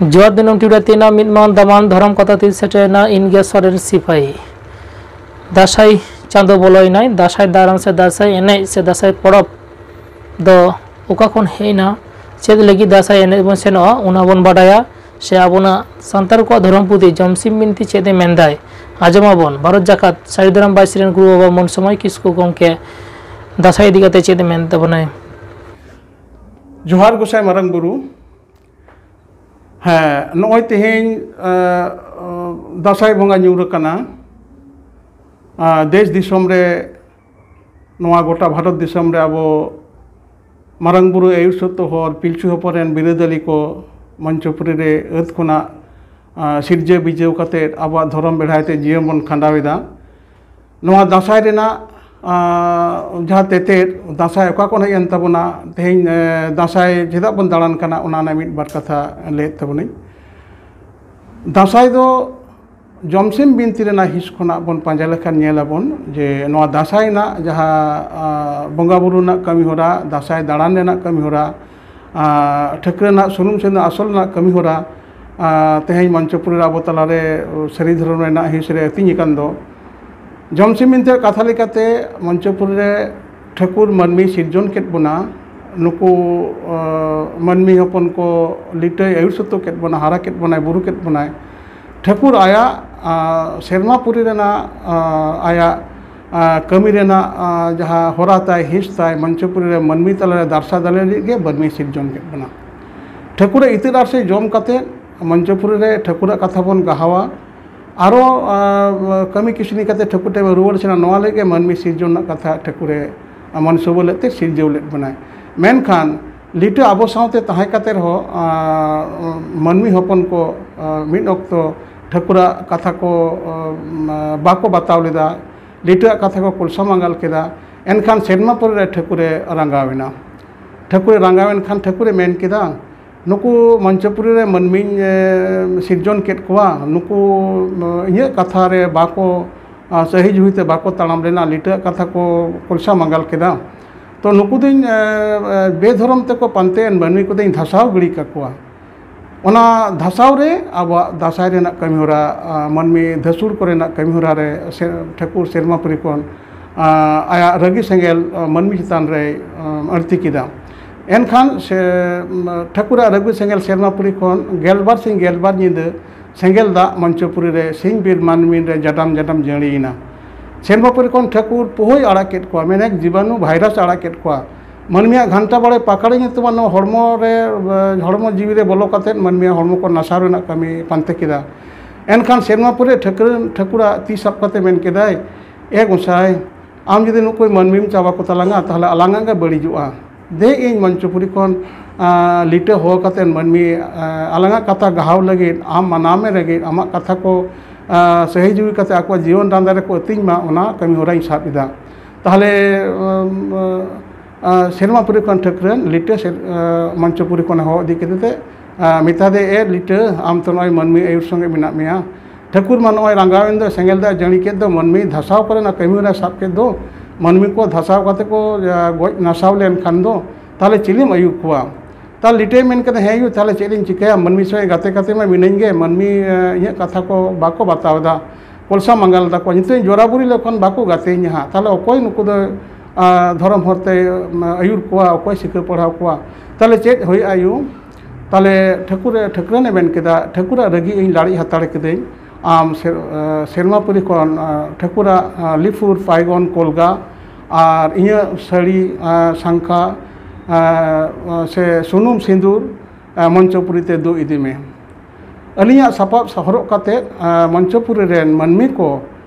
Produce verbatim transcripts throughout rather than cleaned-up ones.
ᱡᱚᱦᱟᱨ ᱫᱤᱱᱟᱹᱢ ᱴᱤᱵᱷᱤ ᱛᱮᱱᱟᱜ ᱢᱤᱫ ᱢᱟᱱ ᱫᱟᱢᱟᱱ ᱫᱷᱚᱨᱚᱢ ᱠᱟᱛᱷᱟ ᱛᱮ ᱥᱮᱴᱮᱨᱮᱱᱟ ᱤᱧ ᱜᱮ ᱥᱚᱨᱮᱱ ᱥᱤᱯᱟᱹᱦᱤ᱾ ᱫᱟᱸᱥᱟᱭ ᱪᱟᱸᱫᱚ ᱵᱚᱞᱚᱭᱮᱱᱟᱭ᱾ ᱫᱟᱸᱥᱟᱭ ᱫᱟᱬᱟᱱ ᱥᱮ ᱫᱟᱸᱥᱟᱭ ᱮᱱᱮᱡ ᱥᱮ ᱫᱟᱸᱥᱟᱭ ᱯᱚᱨᱚᱵᱽ ᱫᱚ ᱚᱠᱟ ᱠᱷᱚᱱ ᱦᱮᱡ ᱮᱱᱟ, ᱪᱮᱫ ᱞᱟᱹᱜᱤᱫ ᱫᱟᱸᱥᱟᱭ ᱮᱱᱮᱡ ᱵᱚᱱ ᱥᱮᱱᱚᱜᱼᱟ, ᱚᱱᱟ ᱵᱚᱱ ᱵᱟᱰᱟᱭᱟ᱾ ᱥᱮ ᱟᱵᱚᱱᱟᱜ ᱥᱟᱱᱛᱟᱲ ᱠᱚᱣᱟᱜ ᱫᱷᱚᱨᱚᱢ ᱯᱩᱛᱷᱤ ᱡᱚᱢᱥᱤᱢ ᱵᱤᱱᱛᱤ ᱪᱮᱫ ᱮ ᱢᱮᱱᱫᱟᱭ, ᱟᱸᱡᱚᱢ ᱟᱵᱚᱱ᱾ ᱵᱷᱟᱨᱚᱛ ᱡᱟᱠᱟᱛ ᱥᱟᱹᱨᱤ ᱫᱷᱚᱨᱚᱢ ᱵᱟᱭ ᱥᱮᱨᱮᱧ ᱜᱩᱨᱩ ᱵᱟᱵᱟ ᱢᱚᱱ ᱥᱚᱢᱚᱭ ᱠᱤᱥᱠᱩ ᱜᱚᱢᱠᱮ ᱫᱟᱸᱥᱟᱭ ᱤᱫᱤ ᱠᱟᱛᱮ ᱪᱮᱫ ᱮ ᱢᱮᱱ ᱛᱟᱵᱚᱱᱟᱭ᱾ ᱡᱚᱦᱟᱨ ᱜᱚᱸᱥᱟᱭ ᱢᱟᱨᱟᱝ ᱵᱩᱨᱩ᱾ ᱦᱮᱸ, ᱱᱚᱜᱼᱚᱭ ᱛᱮᱦᱮᱧ, ᱮ, ᱫᱟᱸᱥᱟᱭ ᱵᱚᱸᱜᱟ ᱧᱩᱨ ᱟᱠᱟᱱᱟ᱾ ᱟ, ᱫᱮᱥ ᱫᱤᱥᱚᱢ ᱨᱮ, ᱱᱚᱣᱟ ᱜᱚᱴᱟ ᱵᱷᱟᱨᱚᱛ ᱫᱤᱥᱚᱢ ᱨᱮ ᱟᱵᱚ ᱢᱟᱨᱟᱝ ᱵᱩᱨᱩ ᱟᱹᱭᱩᱨ ᱥᱚᱛᱚ ᱦᱚᱨ ᱯᱤᱞᱪᱩ ᱦᱚᱯᱚᱱ ᱨᱮᱱ ᱵᱤᱨᱟᱹᱫᱟᱹᱞᱤ ᱠᱚ ᱢᱚᱧᱪᱚᱯᱩᱨᱤ ᱨᱮ ᱟᱹᱛ ᱠᱷᱚᱱᱟᱜ, ᱟ, ᱥᱤᱨᱡᱟᱹ ᱵᱤᱡᱟᱹᱣ ᱠᱟᱛᱮᱫ ᱟᱵᱚᱣᱟᱜ ᱫᱷᱚᱨᱚᱢ ᱵᱮᱲᱦᱟᱭ ᱛᱮ ᱡᱤᱭᱚᱱ ᱵᱚᱱ ᱠᱷᱟᱸᱰᱟᱣ ᱮᱫᱟ᱾ ᱱᱚᱣᱟ ᱫᱟᱸᱥᱟᱭ ᱨᱮᱱᱟᱜ, ᱟ, ᱡᱟᱦᱟᱸ ᱛᱮᱛᱮᱫ, ᱫᱟᱸᱥᱟᱭ ᱚᱠᱟ ᱠᱷᱚᱱ ᱦᱮᱡ ᱮᱱ ᱛᱟᱵᱚᱱᱟ, ᱛᱮᱦᱮᱧ, ᱮ, ᱫᱟᱸᱥᱟᱭ ᱪᱮᱫᱟᱜ ᱵᱚᱱ ᱫᱟᱬᱟᱱ ᱠᱟᱱᱟ, ᱚᱱᱟ ᱨᱮᱱᱟᱜ ᱢᱤᱫ ᱵᱟᱨ ᱠᱟᱛᱷᱟ ᱞᱟᱹᱭᱮᱫ ᱛᱟᱵᱚᱱᱟᱹᱧ᱾ ᱫᱟᱸᱥᱟᱭ ᱫᱚ ᱡᱚᱢᱥᱤᱢ ᱵᱤᱱᱛᱤ ᱨᱮᱱᱟᱜ ᱦᱤᱸᱥ ᱠᱷᱚᱱᱟᱜ ᱵᱚᱱ ᱯᱟᱸᱡᱟ ᱞᱮᱠᱷᱟᱱ ᱧᱮᱞ ᱟᱵᱚᱱ ᱡᱮ ᱱᱚᱣᱟ ᱫᱟᱸᱥᱟᱭ ᱨᱮᱱᱟᱜ ᱡᱟᱦᱟᱸ, ᱟ, ᱵᱚᱸᱜᱟ ᱵᱩᱨᱩ ᱨᱮᱱᱟᱜ ᱠᱟᱹᱢᱤ ᱦᱚᱨᱟ, ᱫᱟᱸᱥᱟᱭ ᱫᱟᱬᱟᱱ ᱨᱮᱱᱟᱜ ᱠᱟᱹᱢᱤ ᱦᱚᱨᱟ, ᱟ, ᱴᱷᱟᱹᱠᱨᱟᱹ ᱨᱮᱱᱟᱜ ᱥᱩᱱᱩᱢ ᱥᱮ ᱟᱥᱚᱞ ᱨᱮᱱᱟᱜ ᱠᱟᱹᱢᱤ ᱦᱚᱨᱟ, ᱟ, ᱛᱮᱦᱮᱧ ᱢᱚᱧᱪᱚᱯᱩᱨᱤ ᱨᱮ ᱟᱵᱚ ᱛᱟᱞᱟᱨᱮ ᱥᱟᱹᱨᱤ ᱫᱷᱚᱨᱚᱢ ᱨᱮᱱᱟᱜ ᱦᱤᱸᱥ ᱨᱮ ᱟᱹᱛᱤᱧ ᱟᱠᱟᱱ ᱫᱚ, ᱡᱚᱢᱥᱤᱢ ᱵᱤᱱᱛᱤ ᱨᱮᱭᱟᱜ ᱠᱟᱛᱷᱟ ᱞᱮᱠᱟᱛᱮ ᱢᱚᱧᱪᱚᱯᱩᱨᱤ ᱨᱮ ᱴᱷᱟᱹᱠᱩᱨ ᱢᱟᱹᱱᱢᱤ ᱥᱤᱨᱡᱚᱱ ᱠᱮᱫ ᱵᱚᱱᱟ, ᱱᱩᱠᱩ, ᱟ, ᱢᱟᱹᱱᱢᱤ ᱦᱚᱯᱚᱱ ᱠᱚ ᱞᱤᱴᱟᱹᱭ ᱟᱹᱭᱩᱨ ᱥᱚᱛᱚ ᱠᱮᱫ ᱵᱚᱱᱟ, ᱦᱟᱨᱟ ᱠᱮᱫ ᱵᱚᱱᱟᱭ, ᱵᱩᱨᱩ ᱠᱮᱫ ᱵᱚᱱᱟᱭ᱾ ᱴᱷᱟᱹᱠᱩᱨ ᱟᱭᱟᱜ, ᱟ, ᱥᱮᱨᱢᱟ ᱯᱩᱨᱤ ᱨᱮᱱᱟᱜ, ᱟ, ᱟᱭᱟᱜ, ᱟ, ᱠᱟᱹᱢᱤ ᱨᱮᱱᱟᱜ, ᱟ, ᱡᱟᱦᱟᱸ ᱦᱚᱨᱟ ᱛᱟᱭ, ᱦᱤᱸᱥ ᱛᱟᱭ, ᱢᱚᱧᱪᱚᱯᱩᱨᱤ ᱨᱮ ᱢᱟᱹᱱᱢᱤ ᱛᱟᱞᱟᱨᱮ ᱫᱟᱨᱥᱟ ᱫᱟᱲᱮ ᱞᱟᱹᱜᱤᱫ ᱜᱮ ᱢᱟᱹᱱᱢᱤ ᱥᱤᱨᱡᱚᱱ ᱠᱮᱫ ᱵᱚᱱᱟ᱾ ᱴᱷᱟᱹᱠᱩᱨᱟᱜ ᱤᱛᱟᱹ ᱟᱨᱥᱤ ᱡᱚᱢ ᱠᱟᱛᱮ ᱢᱚᱧᱪᱚᱯᱩᱨᱤ ᱨᱮ ᱴᱷᱟᱹᱠᱩᱨᱟᱜ ᱠᱟᱛᱷᱟ ᱵᱚᱱ ᱜᱟᱦᱟᱣᱟ᱾ ᱟᱨᱚ, ᱟ, ᱠᱟᱹᱢᱤ ᱠᱤᱥᱱᱤ ᱠᱟᱛᱮ ᱴᱷᱟᱹᱠᱩᱨ ᱴᱷᱮᱱ ᱵᱚᱱ ᱨᱩᱣᱟᱹᱲ ᱥᱮᱱᱟ, ᱱᱚᱣᱟ ᱞᱟᱹᱜᱤᱫ ᱜᱮ ᱢᱟᱹᱱᱢᱤ ᱥᱤᱨᱡᱚᱱ ᱨᱮᱱᱟᱜ ᱠᱟᱛᱷᱟ ᱴᱷᱟᱹᱠᱩᱨᱮ ᱢᱚᱱᱥᱩᱵᱟᱹ ᱞᱮᱫ ᱛᱮ ᱥᱤᱨᱡᱟᱹᱣ ᱞᱮᱫ ᱵᱚᱱᱟᱭ᱾ ᱢᱮᱱᱠᱷᱟᱱ ᱞᱤᱴᱟᱹ ᱟᱵᱚ ᱥᱟᱶᱛᱮ ᱛᱟᱦᱮᱸ ᱠᱟᱛᱮ ᱨᱮᱦᱚᱸ, ᱟ, ᱢᱟᱹᱱᱢᱤ ᱦᱚᱯᱚᱱ ᱠᱚ, ᱟ, ᱢᱤᱫ ᱚᱠᱛᱚ ᱴᱷᱟᱹᱠᱩᱨᱟᱜ ᱠᱟᱛᱷᱟ ᱠᱚ, ᱟ, ᱵᱟᱠᱚ ᱵᱟᱛᱟᱣ ᱞᱮᱫᱟ, ᱞᱤᱴᱟᱹᱣᱟᱜ ᱠᱟᱛᱷᱟ ᱠᱚ ᱠᱚᱞᱥᱟ ᱢᱟᱸᱜᱟᱞ ᱠᱮᱫᱟ᱾ ᱮᱱᱠᱷᱟᱱ ᱥᱮᱨᱢᱟ ᱯᱩᱨᱤ ᱨᱮ ᱴᱷᱟᱹᱠᱩᱨᱮ ᱨᱟᱸᱜᱟᱣ ᱮᱱᱟ᱾ ᱴᱷᱟᱹᱠᱩᱨᱮ ᱨᱟᱸᱜᱟᱣ ᱮᱱ ᱠᱷᱟᱱ ᱴᱷᱟᱹᱠᱩᱨᱮ ᱢᱮᱱ ᱠᱮᱫᱟ, "ᱱᱩᱠᱩ ᱢᱚᱧᱪᱚᱯᱩᱨᱤ ᱨᱮ ᱢᱟᱹᱱᱢᱤᱧ, ᱮ, ᱥᱤᱨᱡᱚᱱ ᱠᱮᱫ ᱠᱚᱣᱟ, ᱱᱩᱠᱩ, ᱮ, ᱤᱧᱟᱹᱜ ᱠᱟᱛᱷᱟ ᱨᱮ ᱵᱟᱠᱚ, ᱟ, ᱥᱟᱹᱦᱤ ᱡᱩᱦᱤ ᱛᱮ ᱵᱟᱠᱚ ᱛᱟᱲᱟᱢ ᱞᱮᱱᱟ, ᱞᱤᱴᱟᱹᱣᱟᱜ ᱠᱟᱛᱷᱟ ᱠᱚ ᱠᱚᱞᱥᱟ ᱢᱟᱸᱜᱟᱞ ᱠᱮᱫᱟ᱾ ᱛᱚ ᱱᱩᱠᱩ ᱫᱚᱧ, ᱮ, ᱮ, ᱵᱮᱫᱷᱚᱨᱚᱢ ᱛᱮᱠᱚ ᱯᱟᱱᱛᱮ ᱮᱱ ᱢᱟᱹᱱᱢᱤ ᱠᱚᱫᱚᱧ ᱫᱷᱟᱥᱟᱣ ᱜᱤᱰᱤ ᱠᱟᱠᱚᱣᱟ᱾" ᱚᱱᱟ ᱫᱷᱟᱥᱟᱣ ᱨᱮ ᱟᱵᱚᱣᱟᱜ ᱫᱟᱸᱥᱟᱭ ᱨᱮᱱᱟᱜ ᱠᱟᱹᱢᱤᱦᱚᱨᱟ, ᱟᱸ, ᱢᱟᱹᱱᱢᱤ ᱫᱷᱟᱹᱥᱩᱲ ᱠᱚᱨᱮᱱᱟᱜ ᱠᱟᱹᱢᱤᱦᱚᱨᱟ ᱨᱮ ᱥᱮ-, ᱴᱷᱟᱹᱠᱩᱨ ᱥᱮᱨᱢᱟᱯᱩᱨᱤ ᱠᱷᱚᱱ, ᱟᱸ, ᱟᱭᱟᱜ ᱨᱟᱹᱜᱤ ᱥᱮᱸᱜᱮᱞ, ᱟᱸ, ᱢᱟᱹᱱᱢᱤ ᱪᱮᱛᱟᱱ ᱨᱮᱭ, ᱟᱸ, ᱟᱹᱲᱛᱤ ᱠᱮᱫᱟ᱾ ᱮᱱᱠᱷᱟᱱ ᱥᱮ, ᱩᱢ, ᱴᱷᱟᱹᱠᱩᱨᱟᱜ ᱨᱟᱹᱜᱤ ᱥᱮᱸᱜᱮᱞ ᱥᱮᱨᱢᱟᱯᱩᱨᱤ ᱠᱷᱚᱱ ᱜᱮᱞᱵᱟᱨ ᱥᱤᱧ ᱜᱮᱞᱵᱟᱨ ᱧᱤᱫᱟᱹ ᱥᱮᱸᱜᱮᱞ ᱫᱟᱜ ᱢᱚᱧᱪᱚᱯᱩᱨᱤ ᱨᱮ ᱥᱤᱧ ᱵᱤᱨ ᱢᱟᱹᱱᱢᱤ ᱨᱮ ᱡᱟᱰᱟᱢ ᱡᱟᱰᱟᱢ ᱡᱟᱹᱲᱤᱭᱮᱱᱟ᱾ ᱥᱮᱨᱢᱟᱯᱩᱨᱤ ᱠᱷᱚᱱ ᱴᱷᱟᱹᱠᱩᱨ ᱯᱳᱦᱳᱭ ᱟᱲᱟᱜ ᱠᱮᱫ ᱠᱚᱣᱟ, ᱢᱮᱱᱮᱠ ᱡᱤᱵᱟᱱᱩ ᱵᱷᱟᱭᱨᱟᱥ ᱟᱲᱟᱜ ᱠᱮᱫ ᱠᱚᱣᱟ᱾ ᱢᱟᱹᱱᱢᱤᱭᱟᱜ ᱜᱷᱟᱱᱴᱟ ᱵᱟᱲᱮ ᱯᱟᱠᱟᱲᱤ ᱧᱩᱛᱩᱢᱟᱱ ᱱᱚᱣᱟ ᱦᱚᱲᱢᱚ ᱨᱮ, ᱮ, ᱦᱚᱲᱢᱚ ᱡᱤᱣᱤ ᱨᱮ ᱵᱚᱞᱚ ᱠᱟᱛᱮᱫ ᱢᱟᱹᱱᱢᱤᱭᱟᱜ ᱦᱚᱲᱢᱚ ᱠᱚ ᱱᱟᱥᱟᱣ ᱨᱮᱱᱟᱜ ᱠᱟᱹᱢᱤ ᱯᱟᱱᱛᱮ ᱠᱮᱫᱟ᱾ ᱮᱱᱠᱷᱟᱱ ᱥᱮᱨᱢᱟᱯᱩᱨᱤ ᱴᱷᱟᱹᱠᱨᱟᱹ-, ᱴᱷᱟᱹᱠᱩᱨᱟᱜ ᱛᱤ ᱥᱟᱵ ᱠᱟᱛᱮ ᱢᱮᱱ ᱠᱮᱫᱟᱭ, "ᱮ ᱜᱚᱸᱥᱟᱭ, ᱟᱢ ᱡᱩᱫᱤ ᱱᱩᱠᱩ ᱢᱟᱹᱱᱢᱤᱢ ᱪᱟᱵᱟ ᱠᱚ ᱛᱟᱞᱟᱝᱟ, ᱛᱟᱦᱞᱮ ᱟᱞᱟᱝᱟᱜ ᱜᱮ ᱵᱟᱹᱲᱤᱡᱚᱜᱼᱟ᱾ ᱫᱮ ᱤᱧ ᱢᱚᱧᱪᱚᱯᱩᱨᱤ ᱠᱷᱚᱱ, ᱟᱸ, ᱞᱤᱴᱟᱹ ᱦᱚᱦᱚ ᱠᱟᱛᱮ ᱢᱟᱹᱱᱢᱤ, ᱟᱸ, ᱟᱞᱟᱝᱟᱜ ᱠᱟᱛᱷᱟ ᱜᱟᱦᱟᱣ ᱞᱟᱹᱜᱤᱫ, ᱟᱢ ᱢᱟᱱᱟᱣ ᱢᱮ ᱞᱟᱹᱜᱤᱫ, ᱟᱢᱟᱜ ᱠᱟᱛᱷᱟ ᱠᱚ, ᱟᱸ, ᱥᱟᱹᱦᱤ ᱡᱩᱦᱤ ᱠᱟᱛᱮ ᱟᱠᱚᱣᱟᱜ ᱡᱤᱭᱚᱱ ᱰᱟᱸᱰᱟ ᱨᱮᱠᱚ ᱟᱹᱛᱤᱧ ᱢᱟ, ᱚᱱᱟ ᱠᱟᱹᱢᱤ ᱦᱚᱨᱟᱧ ᱥᱟᱵ ᱮᱫᱟ᱾" ᱛᱟᱦᱞᱮ, ᱟᱸ, ᱟᱸ, ᱥᱮᱨᱢᱟᱯᱩᱨᱤ ᱠᱷᱚᱱ ᱴᱷᱟᱹᱠᱨᱟᱹᱱ ᱞᱤᱴᱟᱹ ᱥᱮ, ᱟᱸ, ᱢᱚᱧᱪᱚᱯᱩᱨᱤ ᱠᱷᱚᱱᱮ ᱦᱚᱦᱚ ᱤᱫᱤ ᱠᱮᱫᱮ ᱛᱮ, ᱟᱸ, ᱢᱮᱛᱟ ᱫᱮ, "ᱮ ᱞᱤᱴᱟᱹ, ᱟᱢ ᱛᱚ ᱱᱚᱜᱼᱚᱭ ᱢᱟᱹᱱᱢᱤ ᱟᱹᱭᱩᱨ ᱥᱚᱸᱜᱮ ᱢᱮᱱᱟᱜ ᱢᱮᱭᱟ᱾ ᱴᱷᱟᱹᱠᱩᱨ ᱢᱟ ᱱᱚᱜᱼᱚᱭ ᱨᱟᱸᱜᱟᱣ ᱮᱱ ᱫᱚ, ᱥᱮᱸᱜᱮᱞ ᱫᱟᱜ ᱡᱟᱹᱲᱤ ᱠᱮᱫ ᱫᱚ, ᱢᱟᱹᱱᱢᱤ ᱫᱷᱟᱥᱟᱣ ᱠᱚᱨᱮᱱᱟᱜ ᱠᱟᱹᱢᱤ ᱦᱚᱨᱟ ᱥᱟᱵ ᱠᱮᱫ ᱫᱚ, ᱢᱟᱹᱱᱢᱤ ᱠᱚ ᱫᱷᱟᱥᱟᱣ ᱠᱟᱛᱮ ᱠᱚ, ᱟ, ᱜᱚᱡ ᱱᱟᱥᱟᱣ ᱞᱮᱱ ᱠᱷᱟᱱ ᱫᱚ, ᱛᱟᱦᱞᱮ ᱪᱤᱞᱤᱢ ᱟᱹᱭᱩᱨ ᱠᱚᱣᱟ?" ᱛᱟᱦᱞᱮ ᱞᱤᱴᱟᱹᱭ ᱢᱮᱱ ᱠᱮᱫᱟ, "ᱦᱮᱸ ᱭᱩ, ᱛᱟᱦᱞᱮ ᱪᱮᱫ ᱤᱧ ᱪᱤᱠᱟᱹᱭᱟ? ᱢᱟᱹᱱᱢᱤ ᱥᱚᱸᱜᱮ ᱜᱟᱛᱮ ᱠᱟᱛᱮ ᱢᱟ ᱢᱤᱱᱟᱹᱧ ᱜᱮ, ᱢᱟᱹᱱᱢᱤ, ᱟ, ᱤᱧᱟᱹᱜ ᱠᱟᱛᱷᱟ ᱠᱚ ᱵᱟᱠᱚ ᱵᱟᱛᱟᱣ ᱮᱫᱟ, ᱠᱚᱞᱥᱟ ᱢᱟᱸᱜᱟᱞ ᱫᱟᱠᱚ, ᱱᱤᱛᱚᱜ ᱤᱧ ᱡᱚᱨᱟᱵᱩᱨᱤ ᱞᱮᱠᱷᱟᱱ ᱵᱟᱠᱚ ᱜᱟᱛᱮᱧᱟ ᱦᱟᱸᱜ, ᱛᱟᱦᱞᱮ ᱚᱠᱚᱭ ᱱᱩᱠᱩ ᱫᱚ, ᱟ, ᱫᱷᱚᱨᱚᱢ ᱦᱚᱨᱛᱮ, ᱟ, ᱟᱹᱭᱩᱨ ᱠᱚᱣᱟ, ᱚᱠᱚᱭ ᱥᱤᱠᱷᱟᱹ ᱯᱟᱲᱦᱟᱣ ᱠᱚᱣᱟ?" ᱛᱟᱦᱞᱮ ᱪᱮᱫ ᱦᱩᱭᱩᱜᱼᱟ ᱭᱩ? ᱛᱟᱦᱞᱮ ᱴᱷᱟᱹᱠᱩᱨ, ᱴᱷᱟᱹᱠᱨᱟᱹᱱᱮ ᱢᱮᱱ ᱠᱮᱫᱟ, "ᱴᱷᱟᱹᱠᱩᱨᱟᱜ ᱨᱟᱹᱜᱤ ᱤᱧ ᱞᱟᱲᱮᱡ ᱦᱟᱛᱟᱲ ᱠᱤᱫᱟᱹᱧ᱾ ᱟᱢ ᱥᱮ-, ᱟ, ᱥᱮᱨᱢᱟᱯᱩᱨᱤ ᱠᱷᱚᱱ, ᱟ, ᱴᱷᱟᱹᱠᱩᱨᱟᱜ, ᱟ, ᱞᱤᱯᱷᱩᱨ ᱯᱟᱭᱜᱚᱱ ᱠᱚᱞᱜᱟ ᱟᱨ ᱤᱧᱟᱹᱜ ᱥᱟᱹᱲᱤ, ᱟ, ᱥᱟᱝᱠᱷᱟ, ᱟ, ᱥᱮ ᱥᱩᱱᱩᱢ ᱥᱤᱸᱫᱩᱨ, ᱟ, ᱢᱚᱧᱪᱚᱯᱩᱨᱤ ᱛᱮ ᱫᱩ ᱤᱫᱤ ᱢᱮ᱾ ᱟᱹᱞᱤᱧᱟᱜ ᱥᱟᱯᱟᱵ ᱦᱚᱨᱚᱜ ᱠᱟᱛᱮᱫ, ᱟ, ᱢᱚᱧᱪᱚᱯᱩᱨᱤ ᱨᱮᱱ ᱢᱟᱹᱱᱢᱤ ᱠᱚ,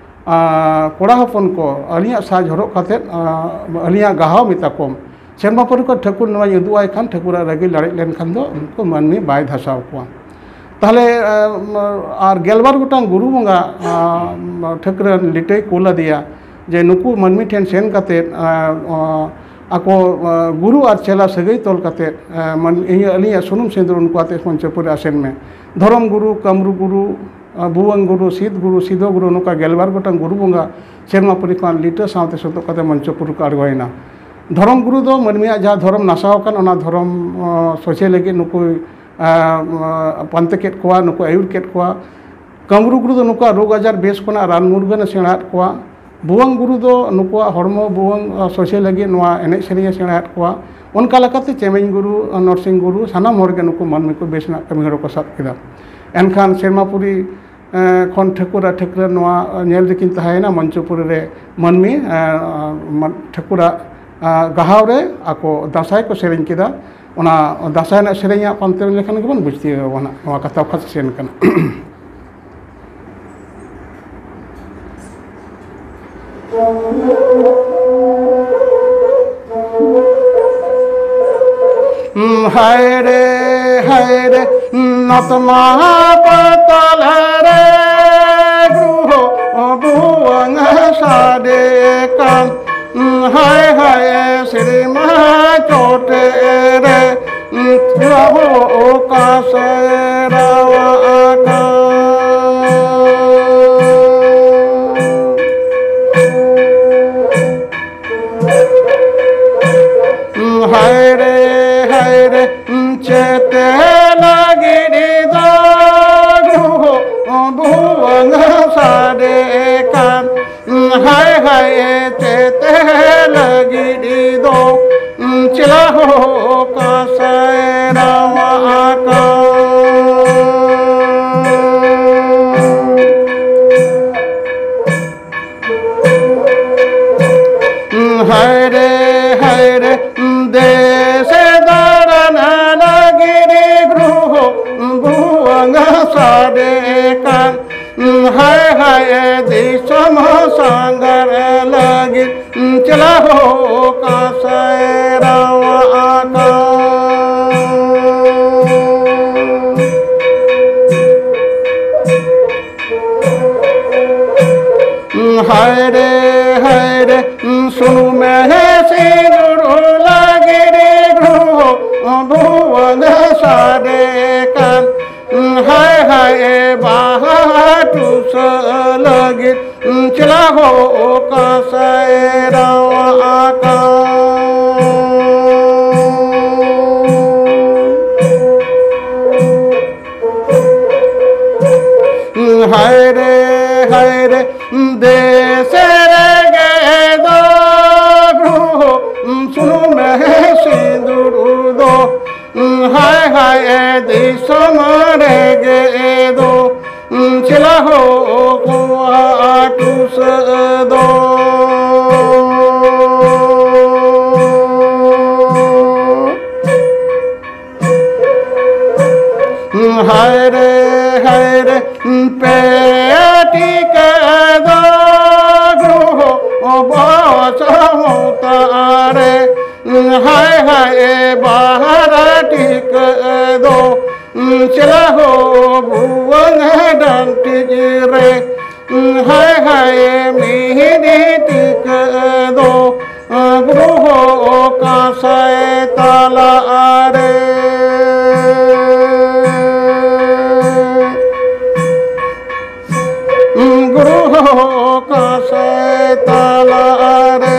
ᱟ, ᱠᱚᱲᱟ ᱦᱚᱯᱚᱱ ᱠᱚ, ᱟᱹᱞᱤᱧᱟᱜ ᱥᱟᱡᱽ ᱦᱚᱨᱚᱜ ᱠᱟᱛᱮᱫ, ᱟ, ᱟᱹᱞᱤᱧᱟᱜ ᱜᱟᱦᱟᱣ ᱢᱮᱛᱟ ᱠᱚᱢ᱾ ᱥᱮᱨᱢᱟᱯᱩᱨᱤ ᱠᱷᱚᱱ ᱴᱷᱟᱹᱠᱩᱨ ᱱᱚᱣᱟᱧ ᱩᱫᱩᱜ ᱟᱭ ᱠᱷᱟᱱ, ᱴᱷᱟᱹᱠᱩᱨᱟᱜ ᱨᱟᱹᱜᱤ ᱞᱟᱲᱮᱡ ᱞᱮᱱᱠᱷᱟᱱ ᱫᱚ ᱩᱱᱠᱩ ᱢᱟᱹᱱᱢᱤ ᱵᱟᱭ ᱫᱷᱟᱥᱟᱣ ᱠᱚᱣᱟ᱾" ᱛᱟᱦᱞᱮ, ᱟ, ᱟᱨ ᱜᱮᱞᱵᱟᱨ ᱜᱚᱴᱟᱝ ᱜᱩᱨᱩ ᱵᱚᱸᱜᱟ, ᱟ, ᱴᱷᱟᱹᱠᱨᱟᱹᱱ ᱞᱤᱴᱟᱹᱭ ᱠᱩᱞ ᱟᱫᱮᱭᱟ ᱡᱮ ᱱᱩᱠᱩ ᱢᱟᱹᱱᱢᱤ ᱴᱷᱮᱱ ᱥᱮᱱ ᱠᱟᱛᱮᱫ, ᱟ, ᱟ, ᱟᱠᱚ, ᱟ, ᱜᱩᱨᱩ ᱟᱨ ᱪᱮᱞᱟ ᱥᱟᱹᱜᱟᱹᱭ ᱛᱚᱞ ᱠᱟᱛᱮᱫ, ᱟ, ᱢᱟᱱ-, ᱤᱧᱟᱹᱜ, ᱟᱹᱞᱤᱧᱟᱜ ᱥᱩᱱᱩᱢ ᱥᱤᱸᱫᱩᱨ ᱩᱱᱠᱩ ᱟᱛᱮ ᱢᱚᱧᱪᱚᱯᱩᱨᱤ ᱟᱥᱮᱱ ᱢᱮ᱾ ᱫᱷᱚᱨᱚᱢ ᱜᱩᱨᱩ, ᱠᱟᱢᱨᱩ ᱜᱩᱨᱩ, ᱟ, ᱵᱷᱩᱣᱟᱹᱝ ᱜᱩᱨᱩ, ᱥᱤᱫ ᱜᱩᱨᱩ, ᱥᱤᱫᱚ ᱜᱩᱨᱩ, ᱱᱚᱝᱠᱟ ᱜᱮᱞᱵᱟᱨ ᱜᱚᱴᱟᱝ ᱜᱩᱨᱩ ᱵᱚᱸᱜᱟ ᱥᱮᱨᱢᱟᱯᱩᱨᱤ ᱠᱷᱚᱱ ᱞᱤᱴᱟᱹ ᱥᱟᱶᱛᱮ ᱥᱚᱫᱚᱜ ᱠᱟᱛᱮ ᱢᱚᱧᱪᱚᱯᱩᱨᱤ ᱠᱚ ᱟᱬᱜᱚᱭᱮᱱᱟ᱾ ᱫᱷᱚᱨᱚᱢ ᱜᱩᱨᱩ ᱫᱚ ᱢᱟᱹᱱᱢᱤᱭᱟᱜ ᱡᱟᱦᱟᱸ ᱫᱷᱚᱨᱚᱢ ᱱᱟᱥᱟᱣ ᱟᱠᱟᱱ, ᱚᱱᱟ ᱫᱷᱚᱨᱚᱢ, ᱚ, ᱥᱚᱡᱷᱮ ᱞᱟᱹᱜᱤᱫ ᱱᱩᱠᱩᱭ ᱟᱸ, ᱯᱟᱱᱛᱮ ᱠᱮᱫ ᱠᱚᱣᱟ, ᱱᱩᱠᱩ ᱟᱹᱭᱩᱨ ᱠᱮᱫ ᱠᱚᱣᱟ᱾ ᱠᱟᱹᱢᱨᱩ ᱜᱩᱨᱩ ᱫᱚ ᱱᱩᱠᱩᱣᱟᱜ ᱨᱳᱜᱽ ᱟᱡᱟᱨ ᱵᱮᱥ ᱠᱷᱚᱱᱟᱜ ᱨᱟᱱ ᱢᱩᱨᱜᱟᱹᱱ ᱮ ᱥᱮᱬᱟ ᱟᱫ ᱠᱚᱣᱟ᱾ ᱵᱷᱩᱣᱟᱹᱝ ᱜᱩᱨᱩ ᱫᱚ ᱱᱩᱠᱩᱣᱟᱜ ᱦᱚᱲᱢᱚ ᱵᱷᱩᱣᱟᱹᱝ, ᱟᱸ, ᱥᱚᱡᱷᱮ ᱞᱟᱹᱜᱤᱫ ᱱᱚᱣᱟ ᱮᱱᱮᱡ ᱥᱮᱨᱮᱧ ᱮ ᱥᱮᱬᱟ ᱟᱫ ᱠᱚᱣᱟ᱾ ᱚᱱᱠᱟ ᱞᱮᱠᱟᱛᱮ ᱪᱮᱢᱮᱧ ᱜᱩᱨᱩ, ᱟᱸ, ᱱᱚᱨᱥᱤᱝ ᱜᱩᱨᱩ, ᱥᱟᱱᱟᱢ ᱦᱚᱲ ᱜᱮ ᱱᱩᱠᱩ ᱢᱟᱹᱱᱢᱤ ᱠᱚ ᱵᱮᱥ ᱨᱮᱱᱟᱜ ᱠᱟᱹᱢᱤ ᱦᱚᱨᱟ ᱠᱚ ᱥᱟᱵ ᱠᱮᱫᱟ᱾ ᱮᱱᱠᱷᱟᱱ ᱥᱮᱨᱢᱟᱯᱩᱨᱤ, ᱮᱸ, ᱠᱷᱚᱱ ᱴᱷᱟᱹᱠᱩᱨ ᱟᱨ ᱴᱷᱟᱹᱠᱨᱟᱹᱱ ᱱᱚᱣᱟ ᱧᱮᱞ ᱨᱮᱠᱤᱱ ᱛᱟᱦᱮᱸᱭᱮᱱᱟ ᱢᱚᱧᱪᱚᱯᱩᱨᱤ ᱨᱮ ᱢᱟᱹᱱᱢᱤ, ᱮᱸ, ᱢᱟ-, ᱴᱷᱟᱹᱠᱩᱨᱟᱜ, ᱟᱸ, ᱜᱟᱦᱟᱣ ᱨᱮ ᱟᱠᱚ ᱫᱟᱸᱥᱟᱭ ᱠᱚ ᱥᱮᱨᱮᱧ ᱠᱮᱫᱟ᱾ ᱚᱱᱟ ᱫᱟᱸᱥᱟᱭ ᱨᱮᱱᱟᱜ ᱥᱮᱨᱮᱧᱟᱜ ᱯᱟᱱᱛᱮ ᱞᱮᱠᱷᱟᱱ ᱜᱮᱵᱚᱱ ᱵᱩᱡᱽ ᱛᱤᱭᱳᱜᱟ ᱱᱟᱜ ᱱᱚᱣᱟ ᱠᱟᱛᱷᱟ ᱚᱠᱟ ᱥᱮᱱ ᱠᱟᱱᱟ᱾ ᱦᱟᱭ ᱨᱮ, ᱦᱟᱭ ᱨᱮ, ᱱᱚᱛᱢᱟ ᱯᱟᱛᱟᱞ ᱨᱮ ᱵᱷᱩᱣᱟᱹᱝ ᱥᱟᱰᱮ ᱠᱟᱱ᱾ ᱦᱟᱭ ᱦᱟᱭ ᱥᱮᱨᱢᱟ ᱪᱚᱴ ᱨᱮ ᱪᱮᱞᱟ ᱦᱚ ᱚᱠᱟ ᱥᱮ ᱨᱟᱣᱟᱜ ᱟᱠᱟᱱ᱾ ᱦᱟᱭ ᱨᱮ, ᱦᱟᱭ ᱨᱮ, ᱪᱮᱛᱮ ᱞᱟᱹᱜᱤᱫ ᱫᱚ ᱵᱷᱩᱣᱟᱹᱝ ᱥᱟᱰᱮ ᱠᱟᱱ᱾ ᱦᱟᱭ ᱦᱟᱭ ᱪᱮᱛᱮ ᱞᱟᱹᱜᱤᱫ ᱫᱚ ᱪᱮᱞᱟ ᱦᱚ ᱚᱠᱟ ᱥᱮ ᱨᱟᱣᱟᱜ ᱟᱠᱟᱱ᱾ ᱦᱟᱭ ᱨᱮ, ᱦᱟᱭ ᱨᱮ, ᱫᱮᱥ ᱫᱟᱬᱟᱱ ᱞᱟᱹᱜᱤᱫ ᱜᱨᱩᱦᱚ ᱵᱷᱩᱣᱟᱹᱝ ᱥᱟᱰᱮ ᱠᱟᱱ᱾ ᱦᱟᱭ ᱦᱟᱭ ᱫᱤᱥᱚᱢ ᱥᱟᱸᱜᱷᱟᱨ ᱞᱟᱹᱜᱤᱫ ᱪᱮᱞᱟ ᱦᱚ ᱚᱠᱟ ᱥᱮ ᱨᱟᱣᱟᱜ ᱟᱠᱟᱱ᱾ ᱦᱟᱭ ᱨᱮ, ᱦᱟᱭ ᱨᱮ, ᱥᱩᱱᱩᱢ ᱥᱤᱸᱫᱩᱨ ᱞᱟᱹᱜᱤᱫ ᱜᱨᱩᱦᱚ ᱵᱷᱩᱣᱟᱹᱝ ᱥᱟᱰᱮ ᱠᱟᱱ᱾ ᱦᱟᱭ ᱦᱟᱭ ᱵᱟᱦᱟ ᱴᱩᱥᱟᱹ ᱞᱟᱹᱜᱤᱫ ᱪᱮᱞᱟ ᱦᱚ ᱚᱠᱟ ᱥᱮ ᱨᱟᱣᱟᱜ ᱟᱠᱟᱱ᱾ ᱦᱟᱭ ᱫᱤᱥᱚᱢ ᱨᱮᱜᱮ ᱫᱚ ᱪᱮᱞᱟ ᱦᱚ ᱠᱚᱣᱟ ᱴᱩᱥᱟᱹ ᱫᱚ᱾ ᱦᱟᱭ ᱨᱮ, ᱦᱟᱭ ᱨᱮ, ᱯᱮ ᱴᱤᱠᱟᱹ ᱫᱚ ᱜᱨᱚᱦᱚ ᱵᱚᱥᱚᱢᱚᱛᱟ ᱨᱮ᱾ ᱦᱟᱭ ᱦᱟᱭ ᱵᱟᱦᱟᱨ ᱴᱤᱠᱟᱹ ᱫᱚ ᱪᱮᱞᱟ ᱦᱚ ᱵᱷᱩᱣᱟᱹᱝ ᱰᱟᱝ ᱴᱤᱡ ᱨᱮ᱾ ᱦᱟᱭ ᱦᱟᱭ ᱢᱤᱦᱤᱱᱤ ᱴᱤᱠᱟᱹ ᱫᱚ ᱜᱨᱚᱦᱚ ᱠᱟᱸᱥᱟᱭ ᱛᱟᱞᱟ ᱨᱮ᱾ ᱜᱨᱚᱦᱚ ᱠᱟᱸᱥᱟᱭ ᱛᱟᱞᱟ ᱨᱮ᱾